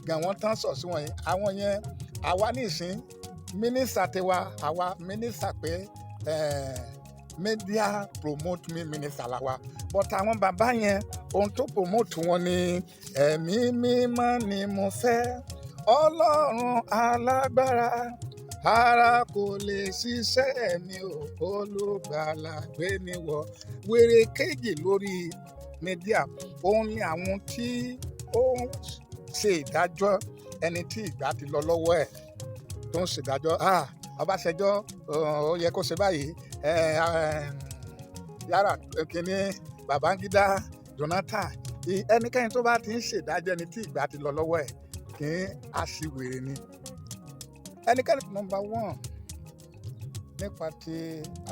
gàn wọ́n tán sọ̀ sí wọn yẹn. Àwọn yẹn, àwa nísìn mínísítà tiwa, àwa mínísítà pé media promote me minister la wa, but àwọn bàbá yẹn, ohun tó promote wọn ni ẹ̀mí mímọ́ ni mo fẹ́, Ọlọ́run alágbára, ara kò lè ṣiṣẹ́ mi ò, olùgbàlà gbé mi wọ̀. Wèrè kejì lórí media, òun ni àwọn tí ó ń ṣe ìdájọ́ ẹni tí ìgbà ti lọ lọ́wọ́ ẹ̀, tó ń ṣèdájọ́, ah, Ọbásanjọ́ ó yẹ kó ṣe báyìí, yàrá kínní, Babangida, Jonathan, ẹnikẹ́ni tó bá ti ń ṣèdájọ́ ẹni tí ìgbà ti lọ lọ́wọ́ ẹ̀, kì í aṣiwèrè ni ẹnikẹ́ni. Number 1, nípa ti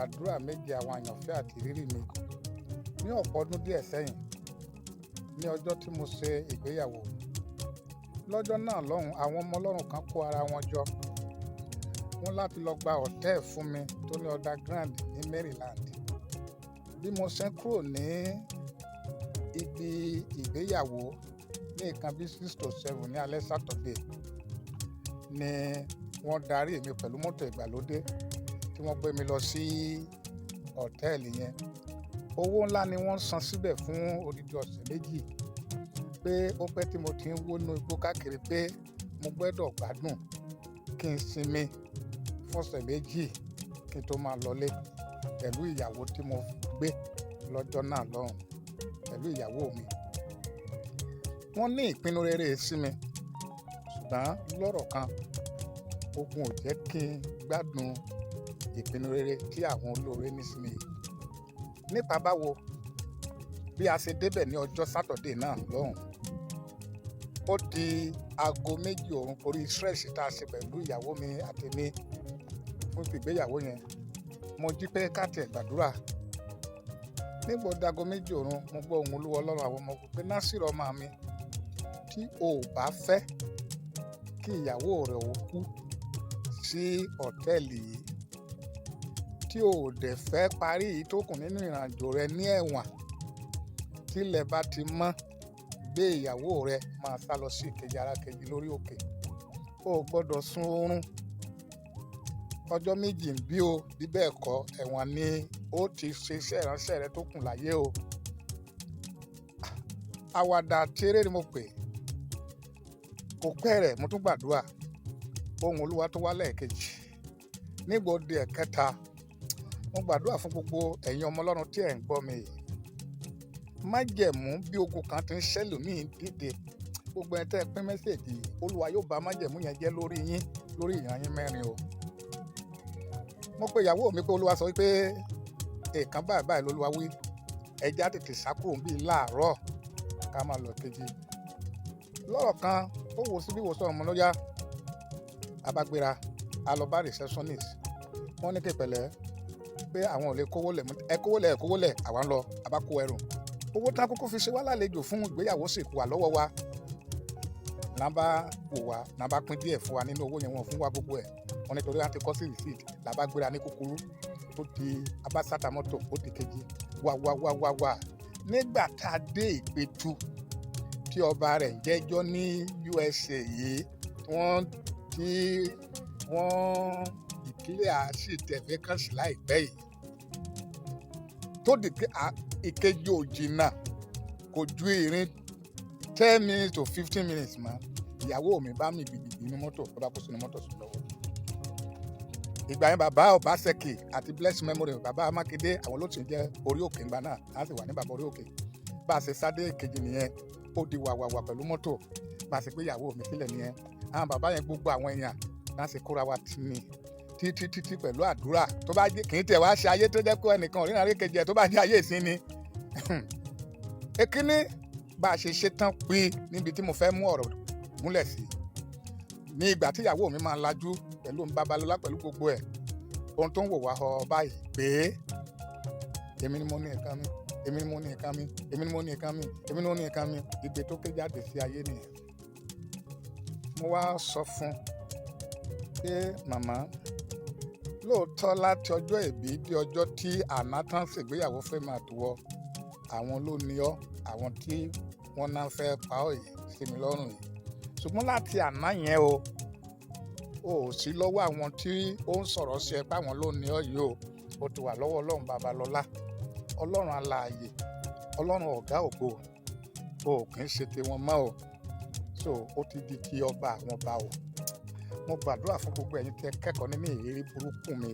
àdúrà méje àwọn àyànfẹ́ àti ìrírí mi ní ọ̀pọ̀ ọdún díẹ̀ sẹ́yìn, ní ọjọ́ tí mo ṣe ìgbéyàwó lọ́jọ́ náà lọ́hùn, àwọn ọmọ Ọlọ́run kan kó ara wọn jọ, wọ́n láti lọ gba hotel fún mi tó ní underground ní Maryland. Bí mo ṣe ń kúrò ní ibi ìgbéyàwó ní nǹkan bí 6 to 7 ní alẹ́ Saturday ni wọ́n darí mi pẹ̀lú mọ́tò ìgbàlódé tí wọ́n gbé mi lọ sí hotel yẹn. Owó ńlá ni wọ́n san síbẹ̀ fún odidi ọ̀sẹ̀ 2, pé ó pẹ́ tí mo ti ń wónú igbó káàkiri, pé mo gbọ́dọ̀ gbádùn, kí n sinmi fún ọ̀sẹ̀ 2 kí n tó máa lọlé pẹ̀lú ìyàwó tí mo gbé lọ́jọ́ náà lọ́hùn, pẹ̀lú ìyàwó mi. Wọ́n ní ìpinnu rere sí mi, ṣùgbọ́n lọ́rọ̀ kan, ogun ò jẹ́ kí n gbádùn ìpinnu rere tí àwọn olóore ní sí mi yìí. Nípa báwo bí a ṣe débẹ̀ ní ọjọ́ Saturday náà lọ́hùn, ó di aago 2 òru, orí stress tá a ṣe pẹ̀lú ìyàwó mi àtèmi fún ìgbéyàwó yẹn. Mo jí pé ká tiẹ̀ gbàdúrà. Nígbà ó di aago 2 òru, mo gbọ́ ohùn Olúwa Ọlọ́run àwọn ọmọ ogun pé, "Násìrò ọmọ mi, tí o ò bá fẹ́ kí ìyàwó rẹ ó kú sí hotel yìí, tí o ò dẹ̀ fẹ́ parí èyí tó kù nínú ìrìnàjò rẹ ní ẹ̀wọ̀n, tílẹ̀ bá ti mọ́, gbé ìyàwó rẹ máa sá lọ sí ìkejì ara kejì lórí òkè. O ò gbọ́dọ̀ sun oorun ọjọ́ 2 ń bí o, bí bẹ́ẹ̀ kọ́, ẹ̀wọ̀n ni ó ti ṣe iṣẹ́ ìránṣẹ́ rẹ tó kù láyé o." Àwàdà àti eré ni mo pè. Kò pẹ́ rẹ̀, mo tún gbàdúrà. Ohùn Olúwa tó wá lẹ́ẹ̀kejì. Nígbà ó di ẹ̀kẹta, mo gbàdúrà fún gbogbo ẹ̀yin ọmọ Ọlọ́run tí ẹ̀ ń gbọ́ mi yìí. Májẹ̀mú bí ogun kan ti ń ṣẹlòmíì dìde. Gbogbo ẹni tẹ́ ẹ pín message yìí, Olúwa yóò bá májẹ̀mú yẹn jẹ́ lórí yín, lórí ìran yín mẹ́rin o. Mo pe ìyàwó mi pé Olúwa sọ wípé èèkàn báyìí báyìí lolúwa wí, ẹja tètè sá kúrò níbí láàárọ̀ ká máa lọ kejì. Lọ́rọ̀ kan, ó wo síbí wo sọ̀rọ̀ mọ́ lọ́yà. A bá gbéra, a lọ bá receptionist. Wọ́n ní kí pẹ̀lẹ́ pé àwọn ò lè kówó lẹ̀, ẹ kówó lẹ̀, ẹ kówó lẹ̀, àwa ń lọ. A bá kó ẹrù. Owó tá kúkú fi ṣe wá lálejò fún ìgbéyàwó sì wà lọ́wọ́ wa. Náà bá wò wá, náà bá pín díẹ̀ fún wa nínú owó yẹn, wọ́n fún wa gbogbo ẹ̀. Wọ́n nítorí láti kọ́ sí receipt. Là bá gbéra ní kúkúrú, ó di abásátà mọ́tò, ó di kejì wá wá wá wá wá. Nígbà tá a dé Ìpẹ̀tù tí ọba rẹ̀ ń jẹ́jọ́ ní USA yìí, wọ́n tí wọ́n declare sí tẹ̀ vacancy láìpẹ́ yìí, tó di ìkejì ò jìnnà, kò ju ìrìn 10 minutes to 15 minutes mọ́. Ìyàwó mi bá mi gbìgbìgbì inú mọ́tò, ó bá kó sínú mọ́tò sùn lọ́wọ́. Ìgbà yẹn, bàbá Ọbaṣẹ́kì àti bless memory bàbá Mákindé, àwọn ló ti jẹ́ orí òkè ńgbà náà, á sì wà ní bàbá orí òkè. Bá a ṣe sáde kejì nìyẹn, ó di wàwàwà pẹ̀lú mọ́tò. Bá a ṣe gbé ìyàwó mi sílẹ̀ nìyẹn. Àwọn bàbá yẹn, gbogbo àwọn èèyàn náà ṣe kóra wa tì ní títí títí pẹ̀lú àdúrà. Tó bá jẹ́ kì í tẹ̀ wá ṣe ayé tó jẹ́ pé ẹnìkan ò ríran rí kejì ẹ̀, tó bá jẹ́ ayé ìsín ni. Èkíní, bá a ṣe ṣe tán pé níbi tí mo fẹ́ mú ọ̀rọ̀ gúnlẹ̀ sí ní ìgbà tí ìyàwó mi máa lajú pẹ̀lú Babalọ́lá, pẹ̀lú gbogbo ẹ̀, ohun tó ń wò wá họ báyìí pé èmi ni mo ní nǹkan mi, èmi ni mo ní nǹkan mi, èmi ni mo ní nǹkan mi, èmi ni mo ní nǹkan mi. Ìgbé tó ké jáde sí ayé nìyẹn. Mo wá sọ fún pé, màmá, lóòótọ́, láti ọjọ́ ìbí dé ọjọ́ tí àná tán ṣègbéyàwó fẹ́ máa tó wọ, àwọn ló ní ọ́, àwọn tí wọ́n náà fẹ́ pa ọ́ yìí sí mi lọ́rùn yìí. Ṣùgbọ́n láti àná yẹn o, ò sí lọ́wọ́ àwọn tí ó ń sọ̀rọ̀ sí ẹ pé àwọn ló ní ọ́ yìí o. Ó ti wà lọ́wọ́ Ọlọ́run Babalọ́lá, Ọlọ́run alààyè, Ọlọ́run ọ̀gá ògo. O kì í ṣe tiwọn mọ́ o. So ó ti di ti ọba àwọn ọba o. Mo gbàdúrà fún gbogbo ẹ̀yin tẹ́ kẹ́kọ̀ọ́ nínú ìrírí burúkú mi.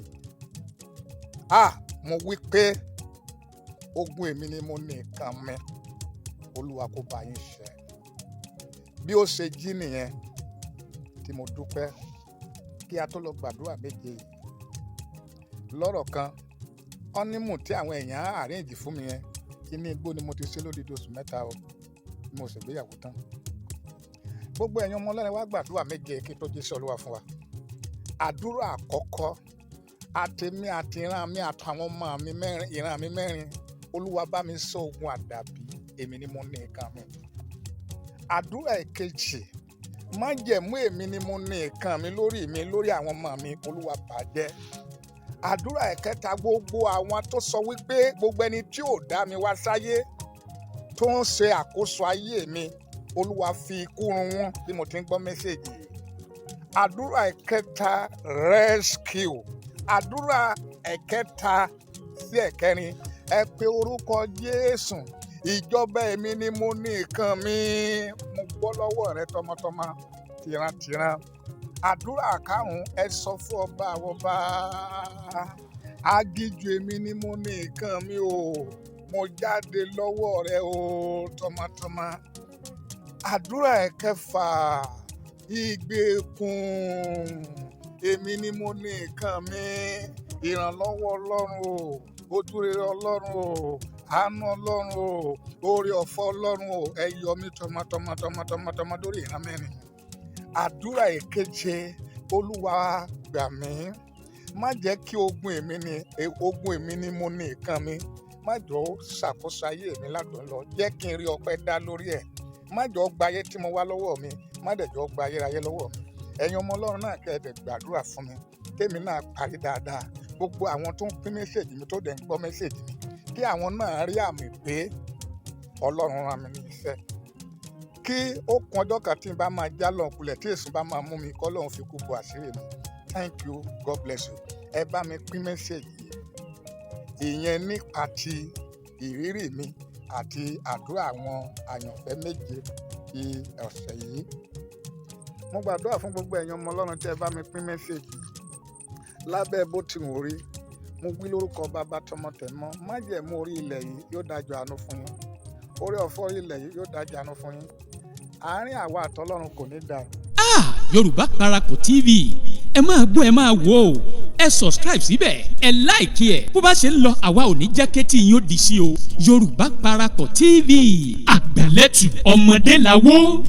Ah, mo wí pé ogun èmi ni mo ní nǹkan mi, Olúwa kó bá yín ṣe. Bí ó ṣe jí nìyẹn tí mo dúpẹ́. Kí a tó lọ gbàdúrà méje yìí, lọ́rọ̀ kan, ọ́nímù tí àwọn èèyàn arrange fún mi yẹn, inú igbó ni mo ti ṣe lódidi oṣù 3 o. Mo ṣègbéyàwó tán. Gbogbo ẹ̀yin ọmọ Ọlọ́run, wá gbàdúrà méje kí tó jíṣẹ́ Olúwa fún wa. Àdúrà àkọ́kọ́, àtèmi àti ìran mi àtàwọn ọmọ mi mẹ́rin, ìran mi mẹ́rin, Olúwa bá mi sọ ogun àdàbí èmi ni mo ní nǹkan mi. Àdúrà ìkejì, májẹ̀mú èmi ni mo ní nǹkan mi lórí mi, lórí àwọn ọmọ mi, Olúwa bàjẹ́. Àdúrà ẹ̀kẹta, gbogbo àwọn tó sọ wípé gbogbo ẹni tí ò dá mi wá sáyé tó ń ṣe àkóso ayé mi, Olúwa fi ikú run wọn bí mo ti ń gbọ́ message yìí. Àdúrà ẹ̀kẹta, rescue. Àdúrà ẹ̀kẹta sí ẹ̀kẹrin, ẹ pe orúkọ Jésù. Ìjọba èmi ni mo ní nǹkan mi, mo gbọ́ lọ́wọ́ rẹ tọmọtọmọ, tìrantìran. Àdúrà karùnún, ẹ sọ fún ọba àwọn ọba, agíjù èmi ni mo ní nǹkan mi o, mo jáde lọ́wọ́ rẹ o tọmọtọmọ. Àdúrà ẹ̀kẹfà, ìgbèkùn èmi ni mo ní nǹkan mi, ìrànlọ́wọ́ Ọlọ́run o, ojúrere Ọlọ́run o, àánú Ọlọ́run o, oore ọ̀fẹ́ Ọlọ́run o, ẹ yọ mí tọmọtọmọ, tọmọtọmọ, tọmọ lórí ìran mẹ́rin. Àdúrà ìkeje, Olúwa gbà mí, má jẹ́ kí ogun èmi ni mo ní nǹkan mi, má jọ ó ṣàkóso ayé mi látọ̀ lọ. Jẹ́ kí n rí ọpẹ́ dá lórí ẹ̀. Má jọ gba ayé tí mo wá lọ́wọ́ mi, má dẹ̀ jọ gba ayérayé lọ́wọ́ mi. Ẹ̀yin ọmọ Ọlọ́run náà, kẹ́ ẹ dẹ̀ gbàdúrà fún mi, kémi náà parí dáadáa. Gbogbo àwọn tó ń pín message mi, tó dẹ̀ ń gbọ́ message mi, kí àwọn náà rí àmì pé Ọlọ́run rán mi ní iṣẹ́. Kí ó kun ọjọ́ kan tí n bá máa já lọ kulẹ̀, tí èsùn bá máa mú mi, kọ́ lóun fi kú bo àṣírí mi. Thank you, God bless you. Ẹ bá mi pín message yìí. Ìyẹn nípa ti ìrírí mi àti àdúrà àwọn àyànfẹ́ méje ti ọ̀sẹ̀ yìí. Mo gbàdúrà fún gbogbo ẹ̀yin ọmọ Ọlọ́run tí ẹ bá mi pín message yìí. Lábẹ́ bó ti wù rí, mo wí lórúkọ Bàbá, Tọmọ, Tẹ̀mọ́, májẹ̀mú orí ilẹ̀ yìí yóò dájọ́ àánú fún yín. Orí ọ̀fọ̀ orí ilẹ̀ yìí yóò dájọ́ àánú fún yín. Àárín àwa àtọlọ́run kò ní dàrú. Ah, Yorùbá Parapọ̀ TV, ẹ máa gbọ́, ẹ máa wò ó. Ẹ subscribe síbẹ̀, ẹ like ẹ̀. Bó bá ṣe ń lọ, àwa ò ní jẹ́ kétí yín ó di sí o. Yorùbá Parapọ̀ TV, àgbàlẹ́tù ọmọdé làwọ́.